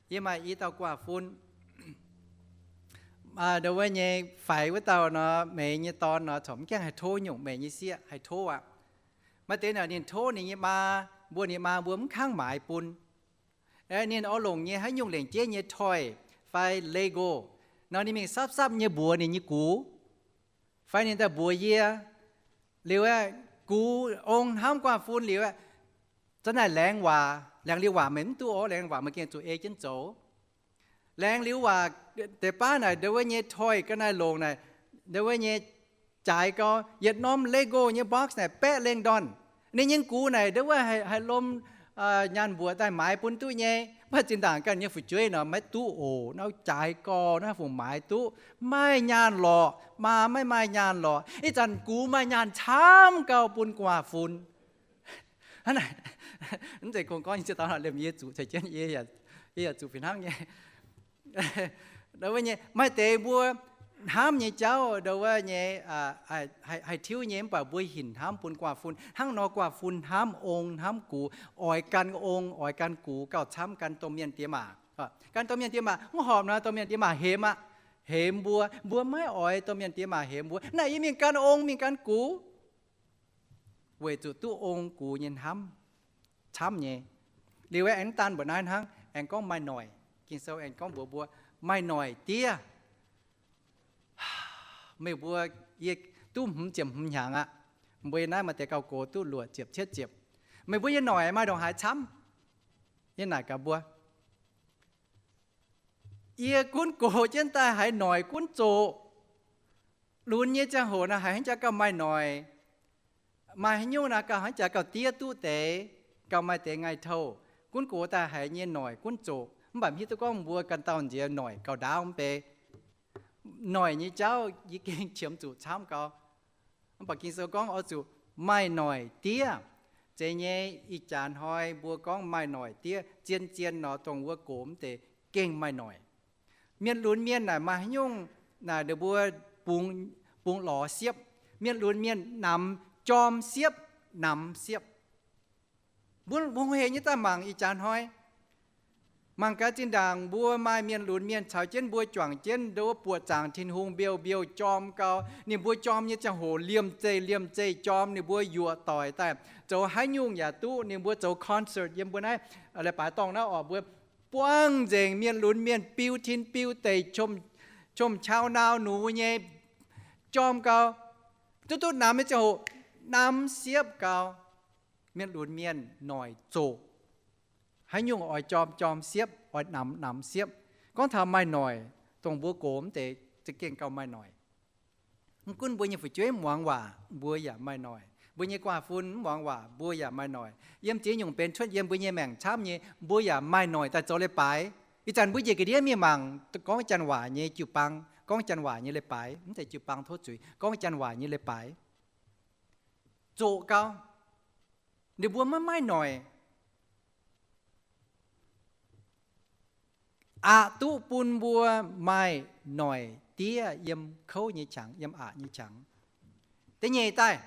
yie maaih i dauh gu'nguaaz-fun. Ndongc wuov nyei faix wuov dauh nor, meix nyei dorn nor, corc mv gaengh haih tov nyungc meix nyei sieqv, haih tov aqv. Maaih deix naaic ninh tov ninh nyei maa, mbuox ninh maa mbuo mv kangv maaiz bun. Ninh oix longc nyei haaix nyungc lengc jeiv nyei toy fai Lego nor, ninh mingh sapv-sapv nyei mbuox ninh nyei gux, fai ninh daaih mbuox yie. Liuz aeqv, gux ong hnamv gu'nguaaz-fun liuz aeqv, za'naaic laengz waac, laengz liuz waac meih mv duqv oc, laengz waac meih gengh zuqc ei jienv zoux. Laengz liuz waac, deix baav naaic ndongc wuov nyei toy ga'naaiv longc naaic, ndongc wuov nyei jaaix gau, yietc norm Lego nyei box naaic baeqv lengh ndorn. Ninh nyei gux naaic ndongc wuov haih lomh nyaanh mbuoqc daaih maaiz bun duqv nyei. Mv baac zinh ndaangc ganh nyei fu'jueiv nor, maiv duqv oc, naaiv jaaix gau, naaiv fungc maaiz duqv? Maaih nyaanh lorqc, maa maiv maaih nyaanh lorqc. Ih zanc gux maaih nyaanh camv gau bun gu'nguaaz-fun. Hnangv naaic, mv zeiz kungx gorngv nyei, ziex dauh liemh yie zuqc ceix jienv, yie yaac zuqc fih hnangv nyei. Maaih deix mbuo hnamv nyei jauv ndongc wuov nyei, haih tiuv nyei, mv baac mbuo hinc hnamv bun gu'nguaaz-fun. Hnangv nor gu'nguaaz-fun hnamv ong hnamv gux, oix gan ong oix gan gux gauh camv gan domh mienh diex maac. Gan domh mienh diex maac mv horpc nor, domh mienh diex maac hemx aqv, hemx mbuo. Mbuo maiv oix domh mienh diex maac hemx mbuo. Naaic yie mingh gan ong mingh gan gux. Weic zuqc duqv ong gux nyei hnamv camv nyei. Liuz aengx mv daan mbuoqc naaiv hnangv, aengx gorngv maaih noic. Ging-Sou aengx gorngv mbuox mbuo, maaih noic diev. Meih mbuo, yie duqv hmz ziepc hmz hnyangx aqv. Mbuo yie naaiv maaih deix gauh gox duqv luoqc ziepc cietv ziepc. Meih mbuo nyei noic maaih ndongc haaix camv? Yie naaic gaax mbuo, yie gunv gox jienv daaih haiz noic gunv zoqc. Lunx nyei ziangh hoc naaic haiz haaix jaax gauh maaih noic. Maaih haaix nyungc naaic gauh haaix jaax gauh diev duqv deix, gauh maaih deix ngaih touh. Gunv gox daaih haiz nyei noic gunv zoqc, mv baac mv hiuv duqv gorngv mbuo ganh dauh nziex noic gauh ndaauv mv bei. Noic nyei jauv yie gengh qiemx zuqc camv gau. Mv baac Ging-Sou gorngv oix zuqc maaih noic diev. Zeiz nyei, ih jaax hnoi mbuo gorngv maaih noic diev, zien-zien nor dongh wuov gox mv deix gengh maaih noic. Mienh lunx mienh naaic maaih haaix nyungc naaic ninh mbuo bungx, bungx lorz siepv. Mienh lunx mienh namx jorm siepv, namx siepv. Mbuo, mbuo hei nyei daaih mangc ih jaax hnoi. Mangc gaax zinh ndaangc mbuo maaih mienh lunx mienh caux jienv mbuo juangc jienv ndo wuov buoqc zaangc Tin-Hungh mbiouh mbiouh jorm gau. Ninh mbuo jorm nyei ziangh hoc liemh zeih liemh zeih jorm, ninh mbuo yuoqc doic daaih zoux haaix nyungc yaac duqv. Ninh mbuo zoux concert yiem mbuo naaiv leiz-baaix dorngh naaiv oc, mbuo buangv nzengc mienh lunx mienh biu tin biu deic, qom-qau nau nux nyei jorm gau. Duqv duqv namx nyei ziangh hoc namx siepv gau. Mienh lunx mienh noic zoqc. Haaix nyungc oix jorm jorm siepv, oix namx namx siepv. Gorngv taux maaih noic, dongh mbuo gox mv deix za'gengh gauh maaih noic. Mv gunv mbuo nyei fu'jueiv muangx waac, mbuo yaac maaih noic. Mbuo nyei guaax fun mv muangx waac, mbuo yaac maaih noic. Yiem ziex nyungc benx cuotv yiem mbuo nyei maengc camv nyei, mbuo yaac maaih noic daaih zoux leiz-baaix. Ih zanc mbuo njiec ga'ndiev mingh mangc gorngv janx waac nyei jiu-baang, gorngv janx waac nyei leiz-baaix, mv zeiz jiu-baang tov zuiz, gorngv janx waac nyei leiz-baaix zoqc gau. Ninh mbuo maiv maaih noic. Aqc duqv bun mbuo maaih noic diev yiem kouv nyei qangx, yiem aqc nyei qangx. Da'nyeic daaih,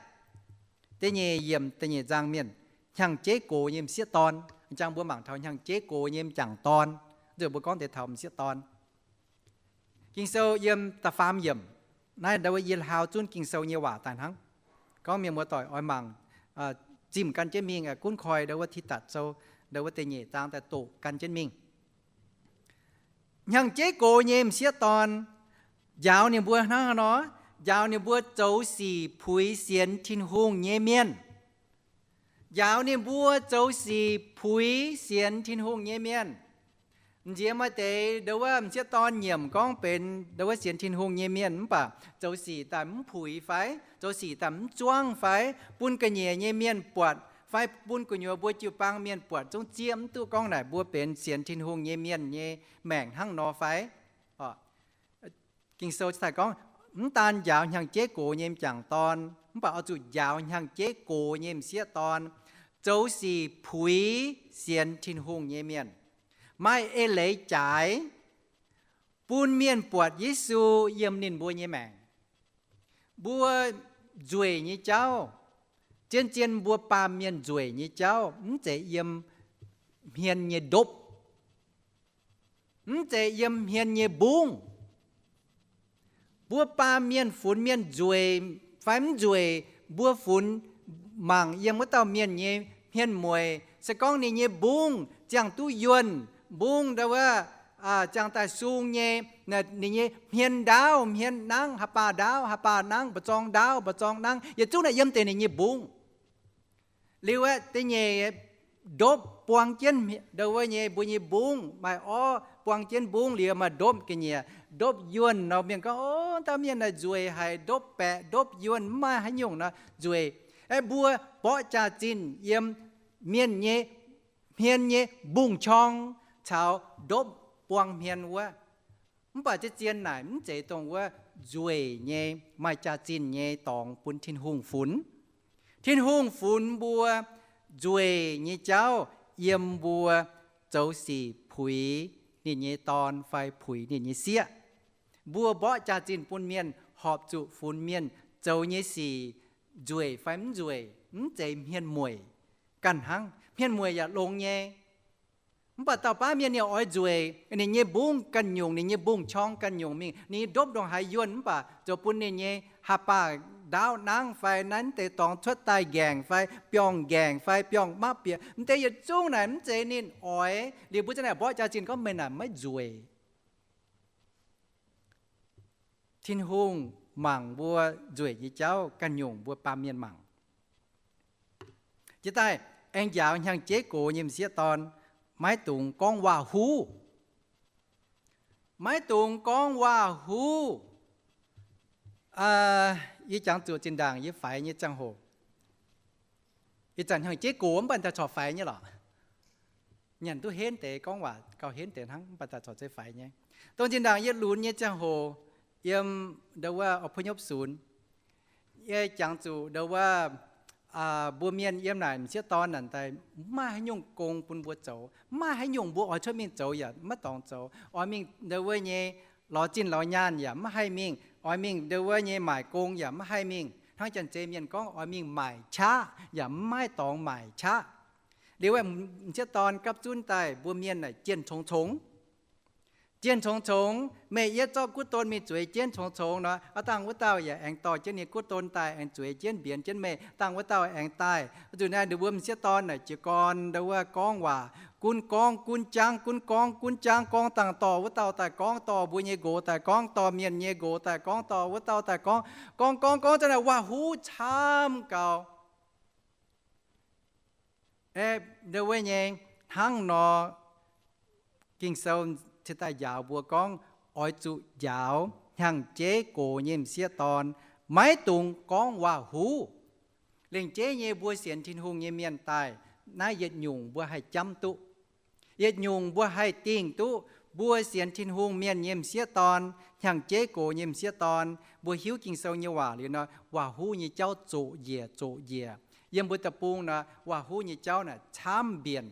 da'nyeic yiemc, da'nyeic nzangc mienh, hnyangx-jeiv gox nyei m'sieqv dorn. Jangx mbuo mangc taux hnyangx-jeiv gox nyei m'jangc dorn. Nzunc mbuo gorngv deix taux m'sieqv dorn. Ging-Sou yiem da'faam yiemc. Naaiv ndau wuov yie hlaau zunv Ging-Sou nyei waac daaih hnangv. Gorngv mienh muoz-doic oix mangc, zimh gan jienv mingh, gunv koi ndau wuov Tidatc Sou ndau wuov da'nyeic zaang daaih doqc gan jienv mingh. Hnyangx-jeiv gox nyei m'sieqv dorn, njaaux ninh mbuo hnangv haaix nor? Njaaux ninh mbuo zoux sic puix sienx Tin-Hungh nyei mienh. Njaaux ninh mbuo zoux sic puix sienx Tin-Hungh nyei mienh. M'nziex maaih deix ndo wuov m'sieqv dorn nyiemc gorngv benx ndo wuov sienx Tin-Hungh nyei mienh mv baac zoux sic daaih mv puix fai zoux sic daaih mv zuangv fai bun ga'nyiec nyei mienh buatc fai bun gu'nyuoz mbuo jiu-baang mienh buatc zungv zieqv mv duqv gorngv naaic mbuo benx sienx Tin-Hungh nyei mienh nyei maengc hnangv nor fai. Ging-Sou gorngv, mv daan njaaux hnyangx-jeiv gox nyei m'jangc dorn mv baac oix zuqc njaaux hnyangx-jeiv gox nyei m'sieqv dorn zoux sic puix sienx Tin-Hungh nyei mienh, maaih eix leiz jaaix, bun mienh buatc Yesu yiem ninh mbuo nyei maengc. Mbuo nzueic nyei jauv, zien-zien mbuo baamh mienh nzueic nyei jauv mv zeiz yiem hmien nyei ndopv, mv zeiz yiem hmien nyei mbungv. Mbuo baamh mienh funx mienh nzueic fai mv nzueic, mbuo funx mangc yiem wuov dauh mienh nyei hmien mueiz. Se gorngv ninh nyei mbungv ziangh duqv yuonh, mbungv ndo wuov ziangh daaih sung nyei, ninh nyei hmien ndaauv hmien nangv, haaix baac ndaauv haaix baac nangv, mba'zorng ndaauv mba'zorng nangv, yietc zungv naaic yiem deix ninh nyei mbungv. Liuz aeqv, da'nyeic, ndopv buang jienv ndo wuov nyei mbuo nyei mbungv, maaih orv buang jienv mbungv liuz maaih ndopv ga'nyiec, ndopv yuonh nor mienh gorngv, O, dauh mienh naaic nzueic haic, ndopv baeqc ndopv yuonh, mv maaih haaix nyungc nor nzueic. Aeqv, mbuo mborqv jaax-zinh yiem mienh nyei hmien nyei mbungv-qorng caux ndopv buang hmien wuov. Mv baac zien-zien naaic mv zeiz dongh wuov nzueic nyei, maaih jaax-zinh nyei dorngx bun Tin-Hungh funx. Tin-Hungh funx mbuo nzueic nyei jauv yiem mbuo zoux sic puix ninh nyei dorn fai puix ninh nyei sieqv. Mbuo mborqv jaax-zinh bun mienh, horpc zuqc funx mienh zoux nyei sic nzueic fai mv nzueic, mv zeiz hmien mueic ganh hnangv. Hmien mueic yaac longx nyei. Mv baac dauh baav mienh ninh oix nzueic, ninh nyei mbungv ganh nyungc, ninh nyei mbungv-qorng ganh nyungc mingh, ninh nyei ndopv ndongc haaix yuonh mv baac zoux bun ninh nyei haaix baac ndaauv nangv fai naaiv deix dorngx cuotv daaih nqaengc fai biorngh nqaengc fai biorngh mapv bieqc, m'deix yietc zungv naaic mv zeiz ninh oix. Liuz mbuo za'naaic mborqv jaax-zinh gorngv meih naaic maiv nzueic. Tin-Hungh mangc mbuo nzueic nyei jauv ganh nyungc mbuo baamh mienh mangc. Jiex daaih aengx njaaux hnyangx-jeiv gox nyei m'sieqv dorn, maiv dungx gorngv waac-huv. Maiv dungx gorngv waac-huv. Yie jangx zuqc zinh ndaangc yie faix nyei ziangh hoc, ih zanc hnyangx-jeiv gox mv baac daaih corc faix nyei lorqc. Nyanc duqv henv deix, gorngv waac gauh henv deix hnangv, mv baac daaih corc zeiz faix nyei. Dongh zinh ndaangc yie lunx nyei ziangh hoc, yiem ndo wuov อพยพศูนย์, yie jangx zuqc ndo wuov mbuo mienh yiem naaic m'sieqv dorn naaic daaih mv maaih haaix nyungc gong bun mbuo zoux, mv maaih haaix nyungc mbuo oix cuotv mingh zoux yaac maiv dorngx zoux. Oix mingh ndo wuov nyei lorz zinh lorz nyaanh yaac maiv haih mingh. Oix mingh ndo wuov nyei maaic gong yaac maiv haih mingh. Hnangv janx-zei mienh gorngv oix mingh maaic qaqv yaac mv maaih dorngx maaic qaqv. Liuz m'sieqv dorn gapv zunv daaih mbuo mienh naaic jienh congx congx. Jienh congx congx, meih yie zorqv guv don mingh zueiz jienv congx congx nor, aav dangh wuov dauh yaac aengx dorh jienv ninh guv don daaih aengx zueiz jienv mbienx jienv meih, dangh wuov dauh aengx daaih. Zuqc naaiv ninh mbuo m'sieqv dorn naaic jiez gorn ndo wuov gorngv waac, gunv gorngv gunv jangv, gunv gorngv gunv jangv, gorngv dangh dorh wuov dauh daaih gorngv, dorh mbuo nyei nqox daaih gorngv, dorh mienh nyei nqox daaih gorngv, dorh wuov dauh daaih gorngv, gorngv gorngv gorngv za'naaic waac-huv camv gaux. Aeqv, ndo wuov nyei hnangv nor, Ging-Sou cingx daaih njaaux mbuo gorngv oix zuqc njaaux hnyangx-jeiv gox nyei m'sieqv dorn, maiv dungx gorngv waac-huv. Lengc jeiv nyei mbuo sienx Tin-Hungh nyei mienh daaih, naaiv yietc nyungc mbuo haih jamv duqv. Yietc nyungc mbuo haih dingh duqv mbuo sienx Tin-Hungh mienh nyei m'sieqv dorn, hnyangx-jeiv gox nyei m'sieqv dorn, mbuo hiuv Ging-Sou nyei waac liuz nor, waac-huv nyei jauv zoqc njiec zoqc njiec. Yiem mbuo deic-bung nor, waac-huv nyei jauv naaic camv mbienc.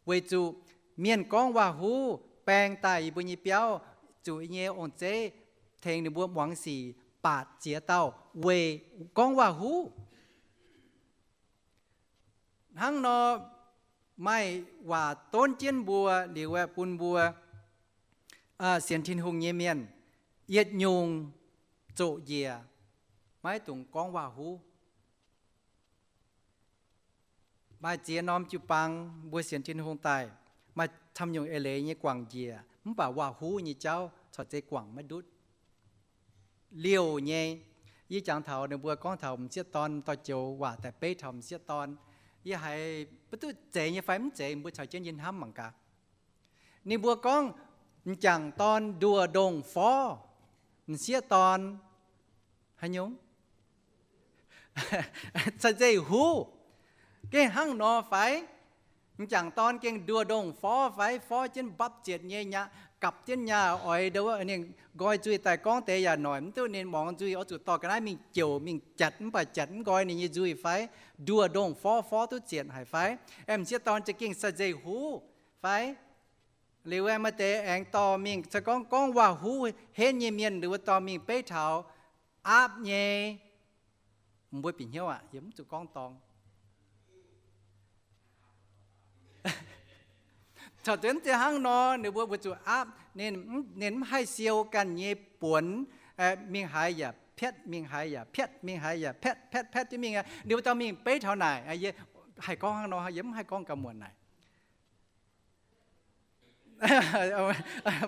Weic zuqc mienh gorngv waac-huv baeng daaih yie mbuo nyei biauv, zuqc yie nyei ong-zeiv tengx ninh mbuo muangx sic, baatc ziex dauh weic gorngv waac-huv. Hnangv nor, maaih waac donv jienv mbuo liuz aeqv, bun mbuo sienx Tin-Hungh nyei mienh yietc nyungc zoqc njiec, maiv dungx gorngv waac-huv. Maaih ziex norm jiu-baang mbuo sienx Tin-Hungh daaih, maaih camv nyungc eix leiz nyei guangc njiec, mv baac waac-huv nyei jauv corc zeiz guangc maiv ndutv. Liouh nyei, yie jangx taux ninh mbuo gorngv taux m'sieqv dorn dorh joux waac daaih beiv taux m'sieqv dorn, yie haiz maiv duqv zeiz nyei fai mv zeiz, mbuo caux jienv yie hnamv mangc gaax. Ninh mbuo gorngv m'jangc dorn nduoh ndongh forv, m'sieqv dorn haaix nyungc? Ca'nzeic huv. Gengh hnangv nor fai? M'jangc dorn gengh nduoh ndongh forv fai? Forv jienv mbapv zietc nyei, gapv jienv nyaah, oix nduov ninh nqoi nzuih daaih gorngv deix yaac noic mv duqv, ninh muangx nzuih oix zuqc dorh ga'naaiv mingh jouc mingh jatc, mv baac jatc mv nqoi ninh nyei nzuih fai? Nduoh ndongh forv, forv duqv zietc haic fai? M'sieqv dorn za'gengh ca'nzeic huv fai? Liuz aeqv, maaih deix aengx dorh mingh, se gorngv gorngv waac-huv henv nyei mienh, liuz wuov dorh mingh beiv taux aapv nyei. Mbuo bieqc hnyouv aqv, yie mv zuqc gorngv dorng. Caux zunv ziex hnangv nor, ninh mbuo weic zuqc aapv, ninh mv haih siou ganh nyei buonc, mingh haaix yaac piatv, mingh haaix yaac piatv, mingh haaix yaac piatv, piatv, piatv jienv mingh. Ninh mbuo dorh mingh beiv taux naaic, yie haih gorngv hnangv nor, yie mv haih gorngv ga'muonc naaic.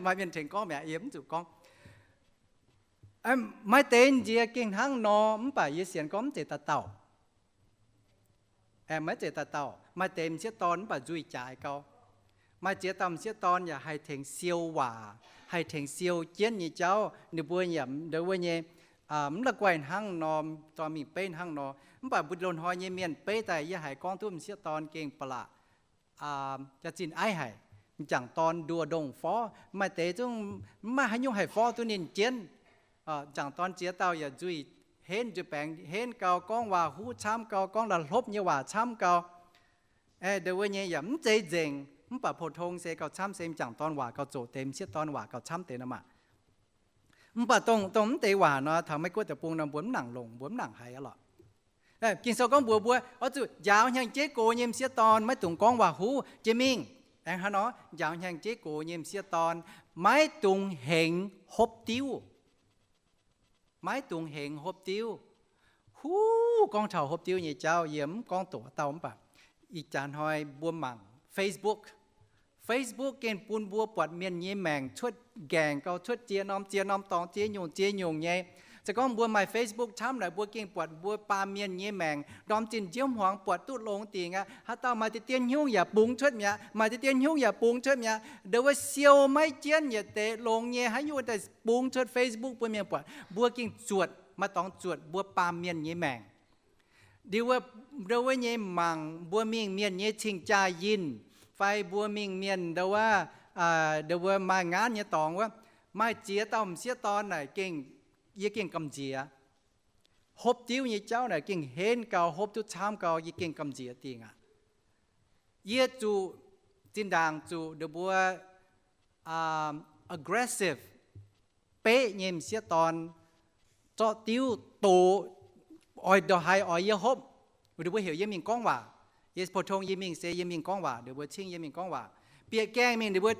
Maaih mienh tengx gorngv mi'aqv, yie mv zuqc gorngv. Maaih deix nziex gengh hnangv nor, mv baac yie sienx gorngv mv zeiz dauh dauh. Maiv zeiz dauh dauh. Maaih deix m'sieqv dorn mv baac nzuih jaaix gau. Maaih ziex dauh m'sieqv dorn yaac haih tengx siou waac, haih tengx siou jienv nyei jauv. Ninh mbuo yaac ndongc wuov nyei, mv la'guaih hnangv nor, dorh mingh beiv hnangv nor. Mv baac mbuo loz-hnoi nyei mienh beiv daaih yie haiz gorngv duqv m'sieqv dorn gengh ba'laqc jaax-zinh aiv haic. M'jangc dorn nduoh ndongh forv, maaih deix zungv mv maaih haaix nyungc haih forv duqv ninh jienv. M'jangc dorn ziex dauh yaac nzuih henv, nzuih baengx henv gau, gorngv waac-huv camv gau, gorngv la'hlopv nyei waac camv gau. Ndongc wuov nyei yaac mv zeiz nzengc, mv baac pou-tong se gauh camv, se m'jangc dorn waac gauh zoqc deix, m'sieqv dorn waac gauh camv deix nor maah. Mv baac dongh, dongh mv deix waac nor, taux Meiv Guoqv deic-bung nor mbuo mv nangc longc, mbuo mv nangc haiz aqv lorqc. Ging-Sou gorngv mbuox mbuo, oix zuqc njaaux hnyangx-jeiv gox nyei m'sieqv dorn, maiv dungx gorngv waac-huv. Jiex mingh aengx hnangv nor, njaaux hnyangx-jeiv gox nyei m'sieqv dorn, maiv dungx hengx hopv diuv. Maiv dungx hengx hopv diuv. Huv, gorngv taux hopv diuv nyei jauv, yie mv gorngv doqc dauh mv baac ih jaax hnoi mbuo mangc Facebook. Facebook gengh bun mbuo buatc mienh nyei maengc cuotv nqaengc gau, cuotv ziex norm ziex norm dorngx, ziex nyungc ziex nyungc nyei. Se gorngv mbuo maaih Facebook camv naaic, mbuo gengh buatc mbuo baamh mienh nyei maengc ndorm zinh nziouv hmuangx buatc duqv longx dingc aqv. Haaix dauh maaih deix dien hnyungv yaac bungx cuotv mi'aqv, maaih deix dien hnyungv yaac bungx cuotv mi'aqv. Ndongc wuov siou maiv jienv yietc deix longx nyei haaix nyungc daaih bungx cuotv Facebook bun mienh buatc. Mbuo gengh zuotc, maaih dorngx zuotc mbuo baamh mienh nyei maengc. Ndongc wuov, ndongc wuov nyei mangc mbuo mingh mienh nyei cing-jaa-yinh, fai mbuo mingh mienh ndongc wuov, ndongc wuov maaih ngaanv nyei dorngx wuov, maaih ziex dauh m'sieqv dorn naaic gengh, yie gengh gamh nziex. Hopv diuv nyei jauv naaic gengh henv gau, hopv duqv camv gau, yie gengh gamh nziex dingc aqv. Yie zuqc zinh ndaangc zuqc ndongc mbuo aggressive, beqv nyei m'sieqv dorn, zorqv diuv dox, oix ndongc haaix oix yie hopv. Ninh mbuo heuc yie mingh gorngv waac. Yie pou-tong yie mingh se yie mingh gorngv waac, ninh mbuo cingv yie mingh gorngv waac. Bieqc gaengh mingh ninh mbuo,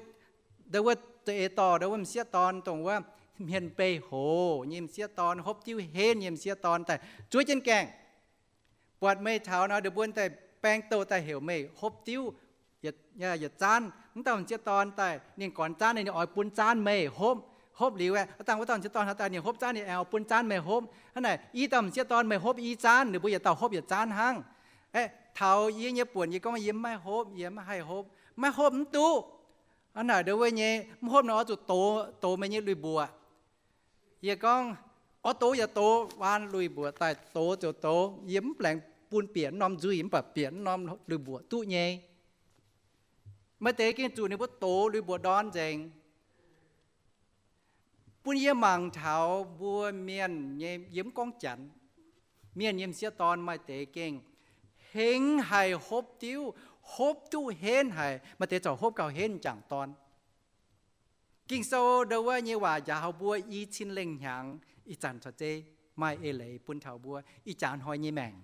ndongc wuov za'eix dorh ndongc wuov m'sieqv dorn, dongh wuov hmien beih hoc nyei m'sieqv dorn, hopv diuv henv nyei m'sieqv dorn daaih zuov jienv gaengh. Buatc meih taux nor, ninh mbuo daaih baeng douz daaih heuc meih hopv diuv yietc zaanv. Mv dauh m'sieqv dorn daaih ninh gornx zaanv, ninh oix bun zaanv meih hopv. Hopv liuz aeqv, dangh wuov dauh m'sieqv dorn haaix daaih ninh hopv zaanv, ninh aengx oix bun zaanv meih hopv. Hnangv naaic i dauh m'sieqv dorn meih hopv i zaanv, ninh mbuo yietc dauh hopv yietc zaanv hnangv. Aeqv, taux yie nyei buonc yie gorngv yie maiv hopv, yie maiv haih hopv. Maiv hopv mv duqv. Hnangv naaic ndongc wuov nyei mv hopv nor oix zuqc dox, dox meih nyei lui-mbuoqc. Yie gorngv, oix dox yaac dox, waan lui-mbuoqc daaih dox ziouc dox. Yie mv laengz bun bieqc norm nzuih mv baac bieqc norm lui-mbuoqc duqv nyei. Maaih deix gengh zuqc ninh mbuo dox lui-mbuoqc ndorn nzengc. Bun yie mangc taux mbuo mienh nyei, yie mv gorngv Janx, mienh nyei m'sieqv dorn maaih deix gengh hengx haic hopv diuv, hopv duqv henv haic, maaih deix corc hopv gauh henv m'jangc dorn. Ging-Sou ndongc wuov nyei waac njaaux mbuo i cin lengh hnyangx ih zanc caux zeiz maaih eix leiz bun taux mbuo ih jaax hnoi nyei maengc.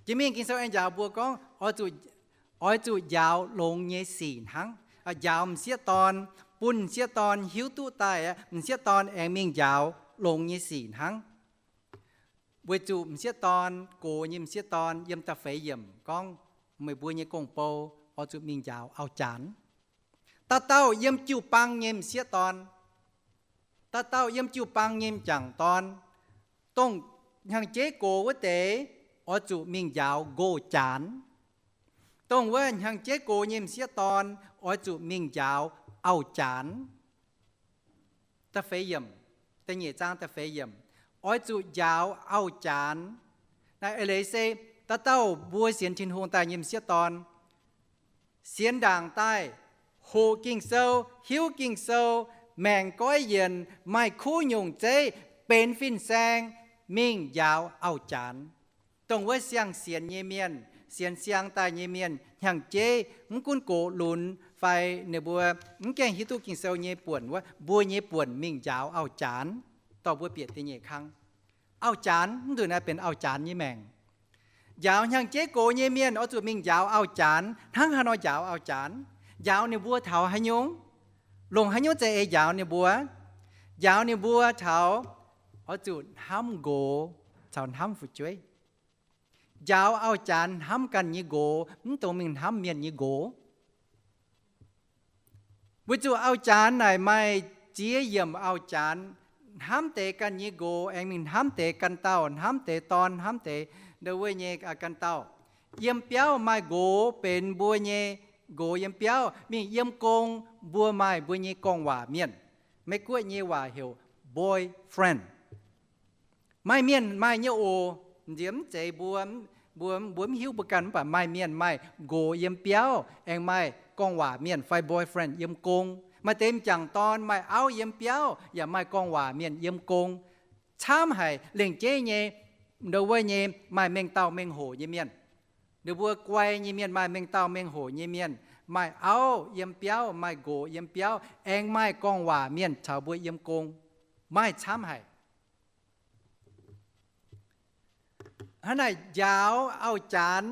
Jiex mingh Ging-Sou aengx njaaux mbuo gorngv, oix zuqc njaaux longx nyei sic hnangv. Njaaux m'sieqv dorn, bun m'sieqv dorn hiuv duqv daaih aqv, m'sieqv dorn aengx mingh njaaux longx nyei sic hnangv. Weic zuqc m'sieqv dorn, gox nyei m'sieqv dorn, yiem da'feix yiemc gorngv, meih mbuo nyei gong-bou oix zuqc mingh njaaux auv-janx. Dauh dauh yiem jiu-baang nyei m'sieqv dorn, dauh dauh yiem jiu-baang nyei m'jangc dorn, dongh hnyangx-jeiv gox wuov deix, oix zuqc mingh njaaux nqox-janx. Dongh wuov hnyangx-jeiv gox nyei m'sieqv dorn oix zuqc mingh njaaux auv-janx. Da'feix yiemc, da'nyeic zaang da'feix yiemc, oix zuqc njaaux auv-janx. Naaiv eix leiz se dauh dauh mbuo sienx Tin-Hungh daaih nyei m'sieqv dorn sienx ndaangc daaih, hoqc Ging-Sou, hiuv Ging-Sou, maengc goiv yienc, maaih kuv nyungc zeiv, benx fin-saeng, mingh njaaux auv-janx. Dongh wuov siang-sienx nyei mienh, sienx siang daaih nyei mienh, hnyangx-jeiv mv gunv gox lunx fai ninh mbuo mv gaengh hiuv duqv Ging-Sou nyei buonc wuov, mbuo nyei buonc mingh njaaux auv-janx. Dorh mbuo bieqc da'nyeic kang. Auv-janx, mv nzunc naaiv benx auv-janx nyei maengc. Njaaux hnyangx-jeiv gox nyei mienh oix zuqc mingh njaaux auv-janx. Hnangv haaix nor njaaux auv-janx? Njaaux ninh mbuo taux haaix nyungc? Longc haaix nyungc za'eix njaaux ninh mbuo? Njaaux ninh mbuo taux oix zuqc hnamv nqox caux hnamv fu'jueiv. Njaaux auv-janx hnamv ganh nyei nqox, mv dungx mingh hnamv mienh nyei nqox. Weic zuqc auv-janx naaic maaih ziex yiemc auv-janx, hnamv deix ganh nyei nqox aengx mingh hnamv deix ganh dauh, hnamv deix dorn, hnamv deix ndau wuov nyei ganh dauh. Yiem biauv maaih nqox benx mbuo nyei, nqox yiem biauv mingh yiem gong, mbuo maaih mbuo nyei gorngv waac mienh. Meiv Guoqv nyei waac heuc boyfriend. Maaih mienh maaih nyei oc, nziex mv zeiz mbuo, mbuo, mbuo mv hiuv mbuo ganh, mv baac maaih mienh maaih nqox yiem biauv aengx maaih gorngv waac mienh fai boyfriend yiem gong. Maaih deix m'jangc dorn maaih auv yiem biauv yaac maaih gorngv waac mienh yiem gong. Camv haic, lengc jeiv nyei, ndau wuov nyei maaih mengh dauh mengh hoc nyei mienh. Ninh mbuo guai nyei mienh maaih mengh dauh mengh hoc nyei mienh, maaih auv yiem biauv, maaih nqox yiem biauv, aengx maaih gorngv waac mienh caux mbuo yiem gong. Maaih camv haic. Hnangv naaic njaaux auv-janx,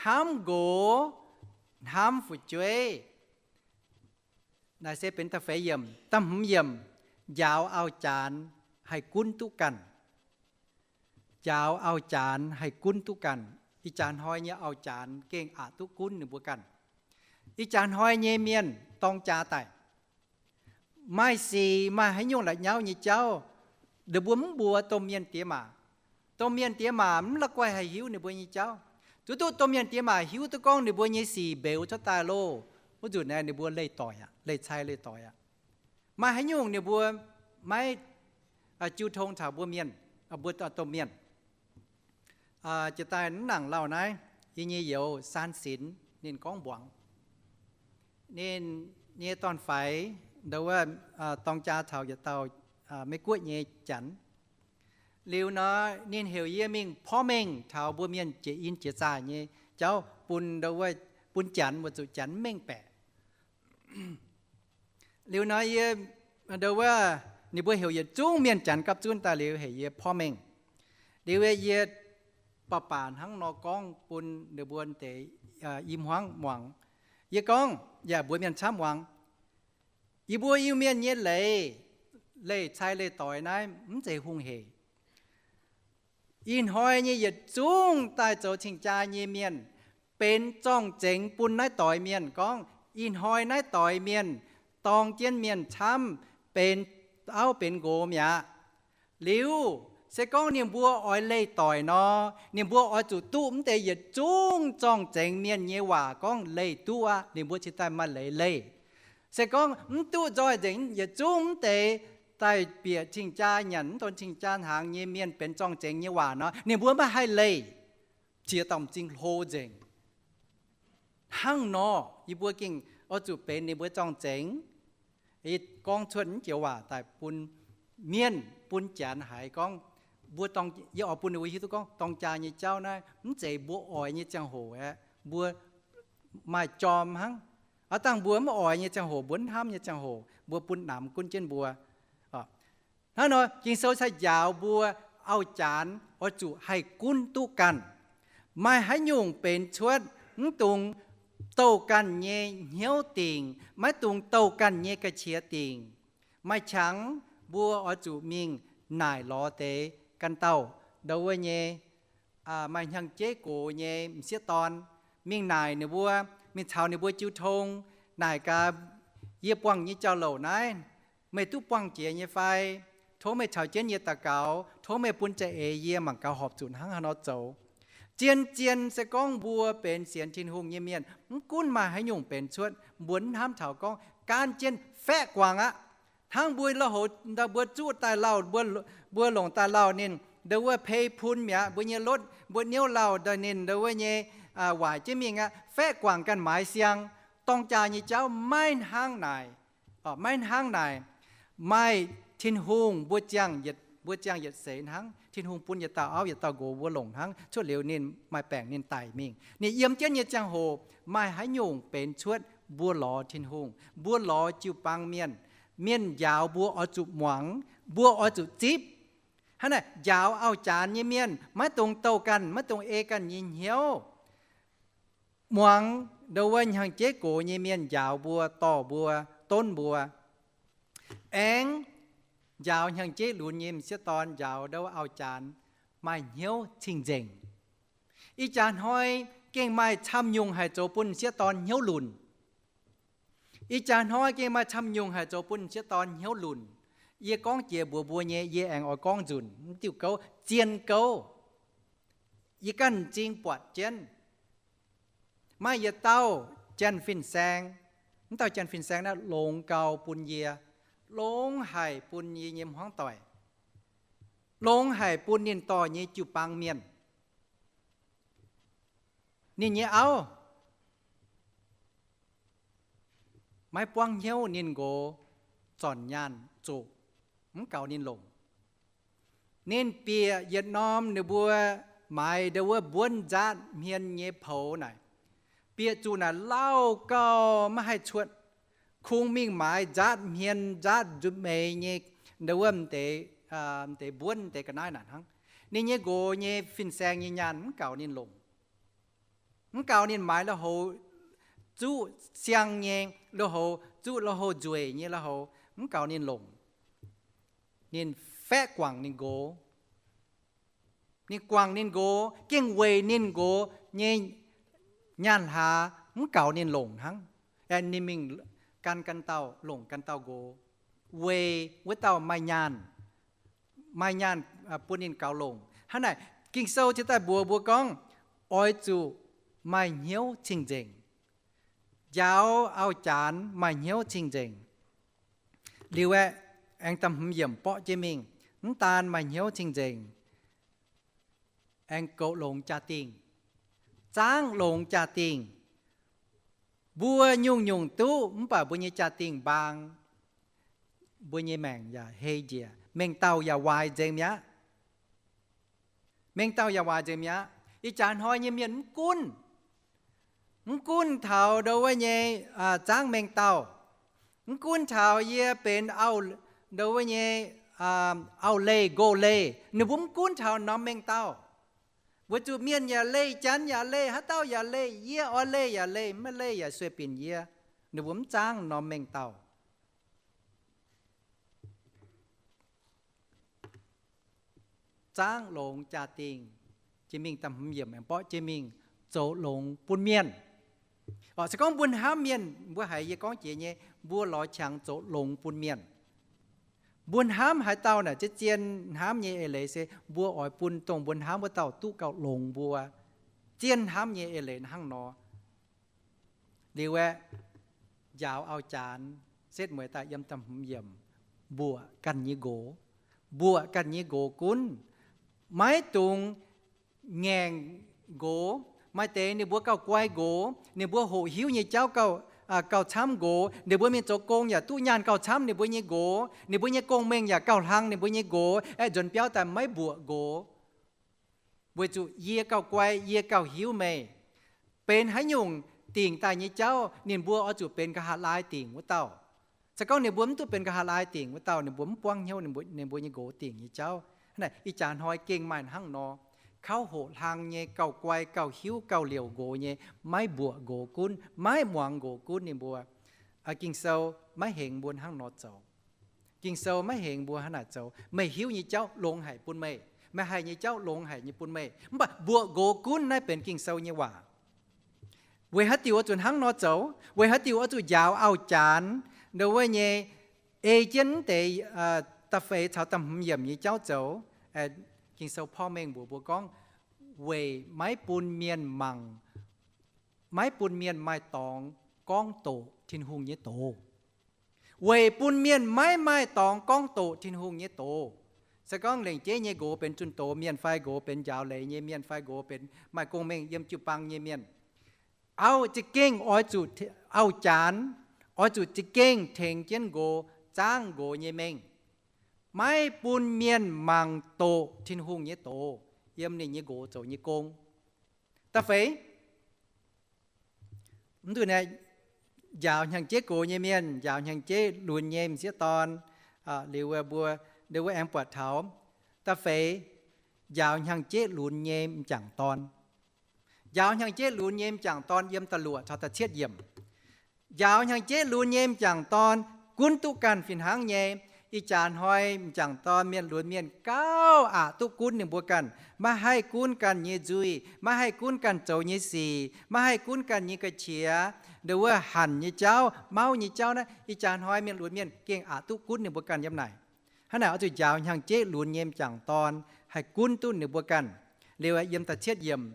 hnamv nqox, hnamv fu'jueiv. Naaiv se benx da'feix yiemc. Da'hmz yiemc, njaaux auv-janx haih gunv duqv ganh. Njaaux auv-janx haih gunv duqv ganh. Ih jaax hnoi nyei auv-janx gengh aqc duqv gunv ninh mbuo ganh. Ih jaax hnoi nyei mienh dorng jaax daic, maaih sic maaih haaix nyungc la'nyauv nyei jauv, ninh mbuo mv mbuox domh mienh diex maac. Domh mienh diex maac mv la'guaih haih hiuv ninh mbuo nyei jauv. Zuqc duqv domh mienh diex maac hiuv duqv gorngv ninh mbuo nyei sic mbeux cuotv daaih loh, wuov nzunc naaiv ninh mbuo leih doic aqv, leih cai leih doic aqv. Maaih haaix nyungc ninh mbuo maiv jiu tong caux mbuo mienh, mbuo domh mienh. Jiex daaih mv nangc lauh naaiv, yie nyei youz Saan Sinx ninh gorngv mbuangz. Ninh nyei dorn-faix ndau wuov dorng jaa caux yietc dauh Meiv-Guoqv nyei janx. Liuz nor ninh heuc yie mingh porv mengh taux mbuo mienh jiex in jiex zaah nyei jauv bun ndau wuov, bun janx weic zuqc janx mv mengh baeqc. Liuz nor yie, ndau wuov, ninh mbuo heuc yietc zungv mienh janx gapv zunv daaih liuz heuc yie porv mengh. Liuz yie baac baac hnangv nor gorngv bun ninh mbuo deix i hmuangv muangx. Yie gorngv yaac mbuox mienh camv muangx, yie mbuo Iu-Mienh nyei leiz, leih cai leih doix naaiv mv zeiz hungh heic. Ih hnoi nyei yietc zungv daaih zoux cing-jaa nyei mienh benx zorng-zengx bun naaiv doix mienh gorngv, ih hnoi naaiv doix mienh dorng jienv mienh camv, benx auv benx nqox mi'aqv. Liuz se gorngv ninh mbuo oix leih doic nor, ninh mbuo oix zuqc duqv mv deix yietc zungv zorng-zengx mienh nyei waac gorngv leih duqv aqv, ninh mbuo cingx daaih maaih leiz leih. Se gorngv mv duqv nzoih nzengc yietc zungv mv deix daaih bieqc cing-jaa nyanc mv donx cing-jaa hnaangx nyei mienh benx zorng-zengx nyei waac nor, ninh mbuo maiv haih leih. Ziex dauh m'zing hlo nzengc. Hnangv nor yie mbuo gengh oix zuqc benx ninh mbuo zorng-zengx. Yie gorngv cuotv naaiv joux waac daaih bun mienh, bun janx haiz gorngv, mbuo dorng, yie oix bun ninh mbuo hiuv duqv gorngv dorng jaa nyei jauv naaiv mv zeiz mbuo oix nyei ziangh hoc aeqv, mbuo maaih jorm hnangv. Aav dangh mbuo mv oix nyei ziangh hoc, mbuo mv hnamv nyei ziangh hoc, mbuo bun namx gunv jienv mbuo. Hnangv nor Ging-Sou cai njaaux mbuo, auv-janx oix zuqc haih gunv duqv ganh. Maaih haaix nyungc benx cuotv mv dungx douh ganh nyei hnyouv dingc, maiv dungx douh ganh nyei ga'qiex dingc. Maaih qangx mbuo oix zuqc mingh naaic lorz deix ganh dauh ndau wuov nyei maaih hnyangx-jeiv gox nyei m'sieqv dorn, mingh naaic ninh mbuo, mingh caux ninh mbuo jiu tong, naaic gaax, yie buangh nyei jauv-louc naaiv, meih duqv buangh jiex nyei fai? Tov meih caux jienv yie daux gaux, tov meih bun za'eix yie mangc gaax horpc zuqc hnangv haaix nor zoux. Zien-zien se gorngv mbuo benx sienx Tin-Hungh nyei mienh, mv gunv maaih haaix nyungc benx cuotv, mbuo mv hnamv taux gorngv gan jienv faeqv guangc aqv. Hnangv mbuo loz-houx, mbuo zuqv daaih lauh, mbuo longc daaih lauh ninh ndo wuov pei pun mi'aqv, mbuo nyei lotv, mbuo niouv lauh ndo ninh ndo wuov nyei waaic jienv mingh aqv, faeqv guangc ganh maaiz siang, dorng jaa nyei jauv maiv hnangv naaic. Maiv hnangv naaic. Maaih Tin-Hungh mbuo ziangh, mbuo ziangh yietc seix hnangv. Tin-Hungh bun yietc dauh auv yietc dauh nqox mbuo longc hnangv. Cuotv liuz ninh maaih baengc ninh daic mingh. Ninh yiem jienv nyei ziangh hoc maaih haaix nyungc benx cuotv, mbuo lorz Tin-Hungh, mbuo lorz jiu-baang mienh. Mienh njaaux mbuo oix zuqc muangx, mbuo oix zuqc zipv. Hnangv naaic njaaux auv-janx nyei mienh maiv dungx douh ganh, maiv dungx ei ganh nyei hnyouv. Muangx ndo wuov hnyangx-jeiv gox nyei mienh njaaux mbuo, dorh mbuo, donv mbuo. Aengx njaaux hnyangx-jeiv lunx nyei m'sieqv dorn, njaaux ndo wuov auv-janx maaih hnyouv cing-nzengc. Ih jaax hnoi gengh maaih camv nyungc haic zoux bun m'sieqv dorn hnyouv lunc. Ih jaax hnoi gengh maaih camv nyungc haic zoux bun m'sieqv dorn hnyouv lunc. Yie gorngv jiex mbuox mbuo nyei, yie aengx oix gorngv nzunc, mv diuh gouv, zien gouv. Yie ganh m'zing buatc jienv. Maaih yietc dauh janx-fin-saeng, mv dauh janx-fin-saeng naaiv longx gau bun yie, longx haic bun yie nyei hmuangv doic, longx haic bun ninh dorh nyei jiu-baang mienh. Ninh nyei auv maiv buangv hnyouv ninh nqox zornc nyaanh zoqc, mv gaux ninh longc. Ninh bieqc yietc norm ninh mbuo maaiz ndo wuov mbuonv nzaatv hmien nyei poux naaic, bieqc zuqc naaic lauh gauh maiv haih cuotv, kungx mingh maaiz nzaatv hmien nzaatv nzutc meix nyei ndo wuov m'deix, m'deix mbuonv deix ga'naaiv naaic hnangv. Ninh nyei nqox nyei fin-saeng nyei nyaanh mv gaux ninh longc. Mv gaux ninh maaiz lui-houx zuqv siang nyei lui-houx, zuqv lui-houx nzueic nyei lui-houx, mv gaux ninh longc. Ninh faeqv guangc ninh nqox. Ninh guangc ninh nqox, gengh weic ninh nqox nyei nyaanh hlaax mv gaux ninh longc hnangv. Ninh mingh gan ganh dauh, longc ganh dauh nqox, weic wuov dauh maaih nyaanh, maaih nyaanh bun ninh gaux longc. Hnangv naaic, Ging-Sou cingx daaih mbuox mbuo gorngv, oix zuqc maaih hnyouv cing-nzengc. Njaaux auv-janx maaih hnyouv cing-nzengc. Liuz aeqv, aengx da'hmz yiemc borqv jienv mingh, mv daan maaih hnyouv cing-nzengc, aengx goux longx jaa-dingh, zaangv longx jaa-dingh. Mbuo nyungc-nyungc duqv mv baac mbuo nyei jaa-dingh mbaang, mbuo nyei maengc yaac hei njiec, mengh dauh yaac waaic nzengc mi'aqv. Mengh dauh yaac waaic nzengc mi'aqv. Ih jaax hnoi nyei mienh mv gunv, mv gunv taux ndo wuov nyei zaangv mengh dauh, mv gunv taux yie benx ndo wuov nyei auv-leih nqox-leih, ninh mbuo mv gunv taux norm mengh dauh. Weic zuqc mienh yaac leih, janx yaac leih, haaix dauh yaac leih, yie oix leih yaac leih, maiv leih yaac sueih binc yie. Ninh mbuo mv zaangv norm mengh dauh. Zaangv longx jaa-dingh. Jiex mingh da'hmz yiemc aengx borqv jienv mingh, zoux longx bun mienh. Se gorngv mbuo hnamv mienh, mbuo haiz yie gorngv jiex nyei, mbuo lorz qangx zoux longx bun mienh. Mbuo hnamv haaix dauh naaic, zien-zien hnamv nyei eix leiz se mbuo oix bun dongh mbuo hnamv wuov dauh duqv gauh longx mbuo. Zien hnamv nyei eix leiz hnangv nor. Liuz aeqv, njaaux auv-janx setv mueiz daaih yiem da'hmz yiemc, mbuoqc ganh nyei nqox, mbuoqc ganh nyei nqox gunv, maiv dungx ngaengc nqox. Maaih deix ninh mbuo gauh guai nqox, ninh mbuo hoqc hiuv nyei jauv gauh, gauh camv nqox, ninh mbuo mingh zoux gong yaac duqv nyaanh gauh camv ninh mbuo nyei nqox, ninh mbuo nyei gong-mengh yaac gauh hlang ninh mbuo nyei nqox, aeqv, nzuonx biauv daaih maiv mbuoqc nqox. Weic zuqc yie gauh guai, yie gauh hiuv meih. Benx haaix nyungc dingc daaih nyei jauv, ninh mbuo oix zuqc benx nqa'haav laai dingc wuov dauh. Se gorngv ninh mbuo mv duqv benx nqa'haav laai dingc wuov dauh, ninh mbuo mv buangv hnyouv ninh mbuo nyei nqox dingc nyei jauv. Hnangv naaic, ih jaax hnoi gengh maaih hnangv nor. Kauv hoqc hlang nyei, gauh guai, gauh hiuv, gauh liouc nqox nyei, maiv mbuoqc nqox gunv, maiv muangx nqox gunv ninh mbuo. Ging-Sou maiv hengx mbuo hnangv nor zoux. Ging-Sou maiv hengx mbuo hnangv naaic zoux. Meih hiuv nyei jauv longx haic bun meih. Meih haih nyei jauv longx haic nyei bun meih. Mv baac mbuoqc nqox gunv naaiv benx Ging-Sou nyei waac. Weic haaix diuc oix zuqc hnangv nor zoux? Weic haaix diuc oix zuqc njaaux auv-janx ndo wuov nyei ei jienv deix da'feix caux da'hmz yiemc nyei jauv zoux? Ging-Sou porv mengh mbuox mbuo gorngv, weic maiv bun mienh mangc, maiv bun mienh maaih dorngx gorngv doqc Tin-Hungh nyei doz. Weic bun mienh maiv maaih dorngx gorngv doqc Tin-Hungh nyei doz. Se gorngv lengc jeiv nyei nqox benx zunh doz mienh fai nqox benx njaaux leiz nyei mienh fai nqox benx maaih gong-mengh yiem jiu-baang nyei mienh, auv za'gengh oix zuqc auv-janx, oix zuqc za'gengh tengx jienv nqox, zaangv nqox nyei mengh, maiv bun mienh mangc doqc Tin-Hungh nyei doz yiem ninh nyei nqox zoux nyei gong. Da'feix, mv duqv naaiv, njaaux hnyangx-jeiv gox nyei mienh, njaaux hnyangx-jeiv lunx nyei m'sieqv dorn, liuz mbuo, liuz wuov aengx buatc taux, da'feix, njaaux hnyangx-jeiv lunx nyei m'jangc dorn. Njaaux hnyangx-jeiv lunx nyei m'jangc dorn yiem da'luoqc caux da'cietv yiemc. Njaaux hnyangx-jeiv lunx nyei m'jangc dorn gunv duqv ganh fih hnangv nyei. Ih jaax hnoi m'jangc dorn mienh lunx mienh gauh aqc duqv gunv ninh mbuo ganh, maiv haih gunv ganh nyei nzuih, maiv haih gunv ganh zoux nyei sic, maiv haih gunv ganh nyei ga'qiex. Ndau wuov hanc nyei jauv, mauv nyei jauv naaiv, ih jaax hnoi mienh lunx mienh gengh aqc duqv gunv ninh mbuo ganh yiem naaic. Hnangv naaic oix zuqc njaaux hnyangx-jeiv lunx nyei m'jangc dorn haih gunv duqv ninh mbuo ganh. Liuz yiem da'cietv yiemc,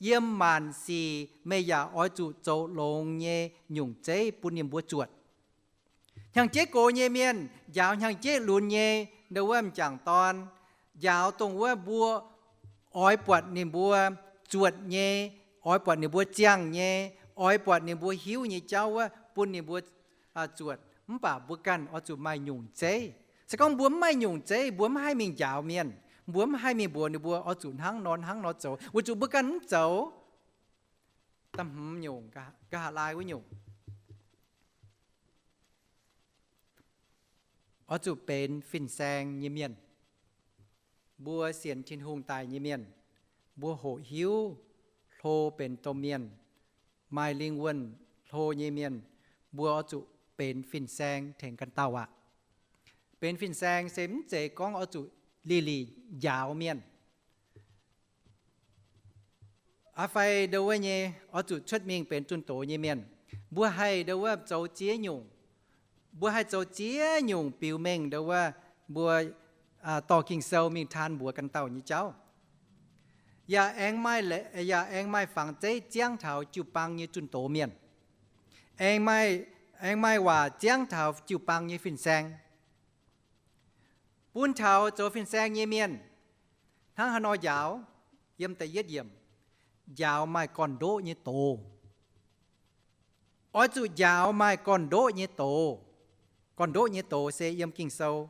yiem maanc sic meih yaac oix zuqc zoux longx nyei nyungc zeiv bun ninh mbuo zuotc. Hnyangx-jeiv gox nyei mienh njaaux hnyangx-jeiv lunx nyei ndau wuov m'jangc dorn, njaaux dongh wuov mbuo oix buatc ninh mbuo zuotc nyei, oix buatc ninh mbuo ziangh nyei, oix buatc ninh mbuo hiuv nyei jauv wuov bun ninh mbuo zuotc. Mv baac mbuo ganh oix zuqc maaih nyungc zeiv. Se gorngv mbuo mv maaih nyungc zeiv, mbuo mv haih mingh njaaux mienh, mbuo mv haih mingh mbuox ninh mbuo oix zuqc hnangv nor hnangv nor zoux, weic zuqc mbuo ganh mv zoux. Da'hmz nyungc, nqa'haav laai wuov nyungc, oix zuqc benx fin-saeng nyei mienh. Mbuo sienx Tin-Hungh daaih nyei mienh, mbuo hoqc hiuv hlo benx domh mienh, maaih lingh wuonh hlo nyei mienh, mbuo oix zuqc benx fin-saeng tengx ganh dauh aqv. Benx fin-saeng se mv zeiz gorngv oix zuqc lic lic njaaux mienh. Aa fai ndau wuov nyei, oix zuqc cuotv mingh benx zunh doz nyei mienh. Mbuo haih ndau wuov zoux ziex nyungc. Mbuo haih zoux ziex nyungc biux mengh ndau wuov mbuo dorh Ging-Sou mingh taan mbuox ganh dauh nyei jauv. Yaac aengx maaih, yaac aengx maaih fangx zeiv ziangv taux jiu-baang nyei zunh doz mienh. Aengx maaih, aengx maaih waac ziangv taux jiu-baang nyei fin-saeng. Bun taux zoux fin-saeng nyei mienh hnangv haaix nor njaaux? Yiem da'yietv yiemc, njaaux maaih gorn-ndoqv nyei doz. Oix zuqc njaaux maaih gorn-ndoqv nyei doz. Gorn-ndoqv nyei doz se yiem Ging-Sou.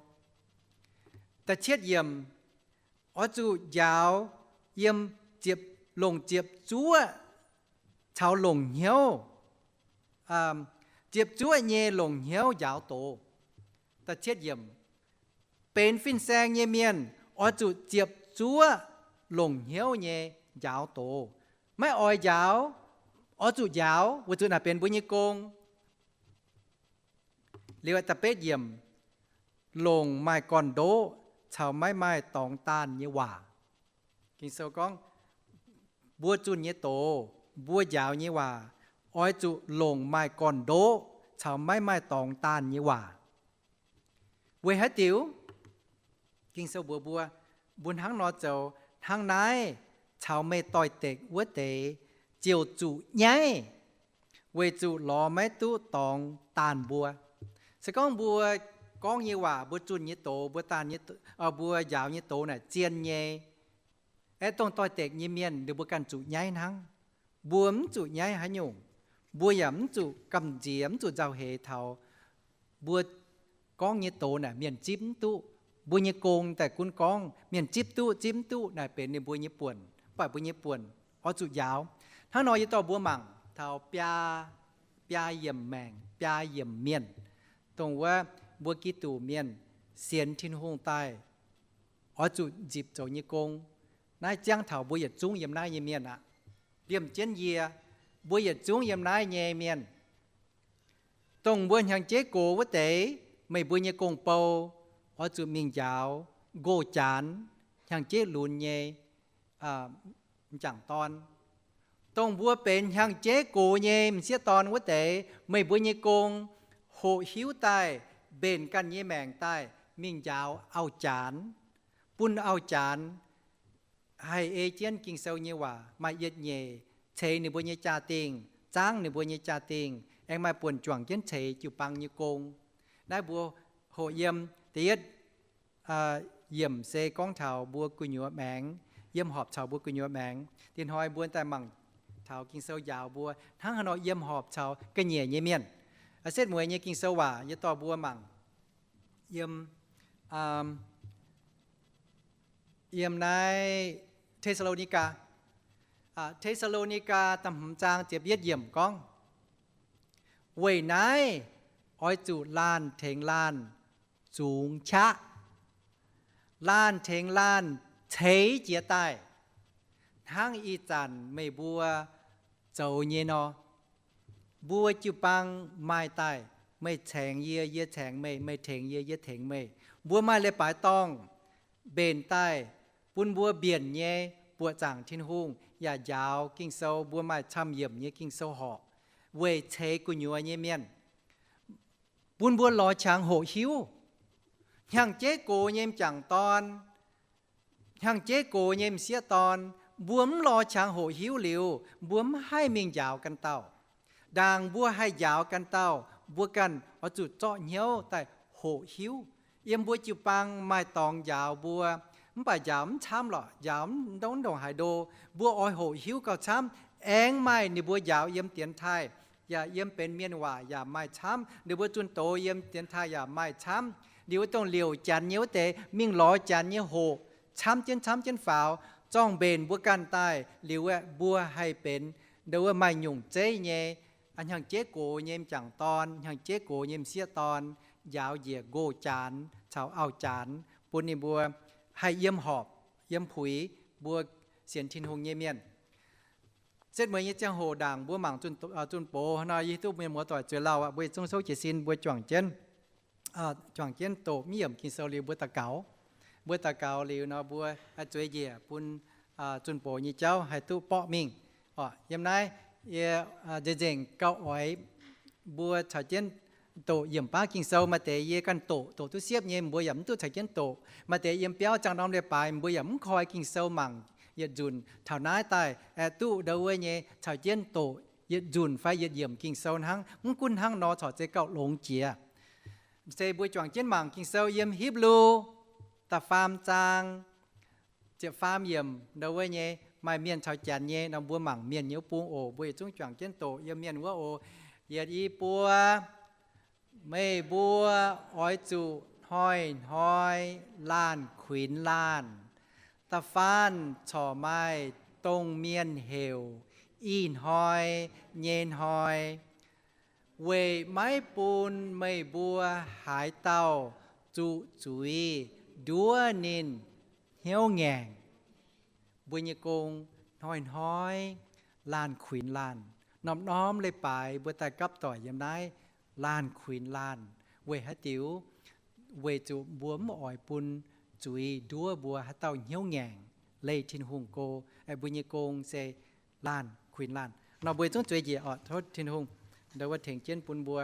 Da'cietv yiemc, oix zuqc njaaux yiem ziepc, longc ziepc zuoqv caux longc hnyouv, ziepc zuoqv nyei longc hnyouv njaaux doz. Da'cietv yiemc, benx fin-saeng nyei mienh oix zuqc ziepc zuoqv longc hnyouv nyei njaaux doz. Maiv oix njaaux, oix zuqc njaaux weic zuqc naaic benx mbuo nyei gong. Liuz da'betv yiemc, longc maaih gorn-ndoqv caux maiv maaih dorngx daanh nyei waac. Ging-Sou gorngv, mbuo zunh nyei doz, mbuo njaaux nyei waac, oix zuqc longc maaih gorn-ndoqv caux maiv maaih dorngx daanh nyei waac. Weic haaix diuc? Ging-Sou mbuox mbuo, mbuo hnangv nor zoux, hnangv naaiv caux meih doix-dekc wuov deix ziouc zuqc nyaiv, weic zuqc lorz maiv duqv dorngx daanh mbuo. Se gorngv mbuo gorngv nyei waac, mbuo zunh nyei doz, mbuo daanh nyei, mbuo njaaux nyei doz naaic zien nyei, aeqv, dongh doix-dekc nyei mienh ninh mbuo ganh zuqc nyaiv hnangv. Mbuo mv zuqc nyaiv haaix nyungc. Mbuo yaac mv zuqc gamh nziex, mv zuqc nzauh heix taux mbuo gorngv nyei doz naaic mienh zipv mv duqv. Mbuo nyei gong daaih gunv gorngv mienh zipv duqv zipv mv duqv naaic benx ninh mbuo nyei buonc. Mv baac mbuo nyei buonc oix zuqc njaaux. Hnangv nor yie dorh mbuo mangc taux biaa, biaa yiemc maengc, biaa yiemc mienh, dongh wuov mbuo Giduc mienh sienx Tin-Hungh daaih oix zuqc nzipc zoux nyei gong. Naaiv ziangv taux mbuo yietc zungv yiem naaiv nyei mienh aqv. Liemh jienv yie, mbuo yietc zungv yiem naaiv nyei mienh. Dongh mbuo hnyangx-jeiv gox wuov deix, meih mbuo nyei gong-bou oix zuqc mingh njaaux nqox-jaanx, hnyangx-jeiv lunx nyei m'jangc dorn. Dongh mbuo benx hnyangx-jeiv gox nyei m'sieqv dorn wuov deix, meih mbuo nyei gong hoqc hiuv daaih, mbenc ganh nyei maengc daaih mingh njaaux auv-jaanx, bun auv-jaanx haih ei jienv Ging-Sou nyei waac, maaih yietc nyeic ceix ninh mbuo nyei jaa-dingh, zaangv ninh mbuo nyei jaa-dingh, aengx maaih buonc juangc jienv ceix jiu-baang nyei gong. Naaiv mbuo hoqc yiem da'yietv yiemc se gorngv taux mbuo gu'nyuoz maengx, yiem horpc caux mbuo gu'nyuoz maengx. Dinh hnoi mbuo daaih mangc taux Ging-Sou njaaux mbuo hnangv haaix nor yiem horpc caux ga'nyiec nyei mienh. Setv mueiz nyei Ging-Sou waac yie dorh mbuo mangc yiem, yiem naaiv Te^saa^lo^ni^gaa, Te^saa^lo^ni^gaa da'hmz zaang ziepc yietv yiemc gorngv, weic naaiv oix zuqc laanh tengx laanh zungx qaqv, laanh tengx laanh ceix jiez daaih, hnangv ih zanc meih mbuo zoux nyei nor. Mbuo jiu-baang maaih daaih, meih caengx yie, yie caengx meih, meih tengx yie, yie tengx meih. Mbuo maaih leiz-baaix dorngh mbenc daaih bun mbuo mbienc nyei buoqc zaangc Tin-Hungh yaac njaaux Ging-Sou, mbuo maaih camv-yiemc nyei Ging-Sou horqc weic ceix gu'nyuoz nyei mienh, bun mbuo lorz qangx hoqc hiuv. Hnyangx-jeiv gox nyei m'jangc dorn, hnyangx-jeiv gox nyei m'sieqv dorn, mbuo mv lorz qangx hoqc hiuv liuz, mbuo mv haih mingh njaaux ganh dauh. Ndaangc mbuo haih njaaux ganh dauh, mbuo ganh oix zuqc zorqv hnyouv daaih hoqc hiuv. Yiem mbuo jiu-baang maaih dorngx njaaux mbuo, mv baac njaaux mv camv lorqc, njaaux mv ndongc haaix ndo. Mbuo oix hoqc hiuv gauh camv. Aengx maaih ninh mbuo njaaux yiem dienx taaih, yaac yiem benx mienh waac yaac maaih camv. Ninh mbuo zunh doz yiem dienx taaih yaac maaih camv. Liuz wuov dongh liouc janx nyei wuov deix mingh lorz janx nyei hoqc camv jienv camv jienv faaux, zorng-mbenc mbuo ganh daaih liuz aeqv, mbuo haih benx ndo wuov maaih nyungc zeiv nyei hnyangx-jeiv gox nyei m'jangc dorn, hnyangx-jeiv gox nyei m'sieqv dorn, njaaux njiec nqox janx caux auv janx bun ninh mbuo haih yiem horpc yiem puix mbuo sienx Tin-Hungh nyei mienh. Setv mueiz nyei ziangh hoc ndaangc mbuo mangc zunh boz nor, yie hiuv duqv mienh muoz doic zueiz lauh aqv, mbuo yietc zungv souv jiez sin mbuo juangc jienv, juangc jienv doqc mv yiemc Ging-Sou liuz mbuo daux gaux. Mbuo daux gaux liuz nor mbuo zueiz njiec bun zunh boz nyei jauv haih duqv borqv mingh. Yiem naaiv yie nzengc-nzengc gauh oix mbuo caux jienv doqc yiemc baav Ging-Sou. Maaih deix yie ganh doqc, doqc duqv siepv nyei, mbuo yaac mv duqv caux jienv doqc. Maaih deix yiem biauv ziangh norm leiz-baaix mbuo yaac mv koi Ging-Sou mangc yietc nzunc. Taux naaiv daaih aeqv, duqv ndo wuov nyei caux jienv doqc yietc nzunc fai yietc yiemc Ging-Sou hnangv. Mv gunv hnangv nor corc zeiz gauh longx jiex. Se mbuo juangc jienv mangc Ging-Sou yiem Hipv^lu da'faam zaang ziepc faam yiemc ndo wuov nyei, maaih mienh caux janx nyei nor, mbuo mangc mienh nyei wuov bung oc. Mbuo yietc zungv juangc jienv doqc yiem mienh wuov oc. Yietc, i, buo. Meih mbuo oix zuqc hnoi-hnoi laanh kuinx laanh. Da'faanh corc maaih dongh mienh heuc ih hnoi nyei hnoi, weic maiv bun meih mbuo haaix dauh zuqc zuiz nduov ninh hnyouv ngaengc. Mbuo nyei gong hnoi-hnoi laanh kuinx laanh. Norm-norm leiz-baaix mbuo daaih gapv doic yiem naaiv laanh kuinx laanh. Weic haaix diuc? Weic zuqc mbuo mv oix bun zuiz nduov mbuo haaix dauh hnyouv ngaengc, leih Tin-Hungh go. Mbuo nyei gong se laanh kuinx laanh. Nor mbuo zungv zueiz njiec oc. Tov Tin-Hungh ndo wuov tengx jienv bun mbuo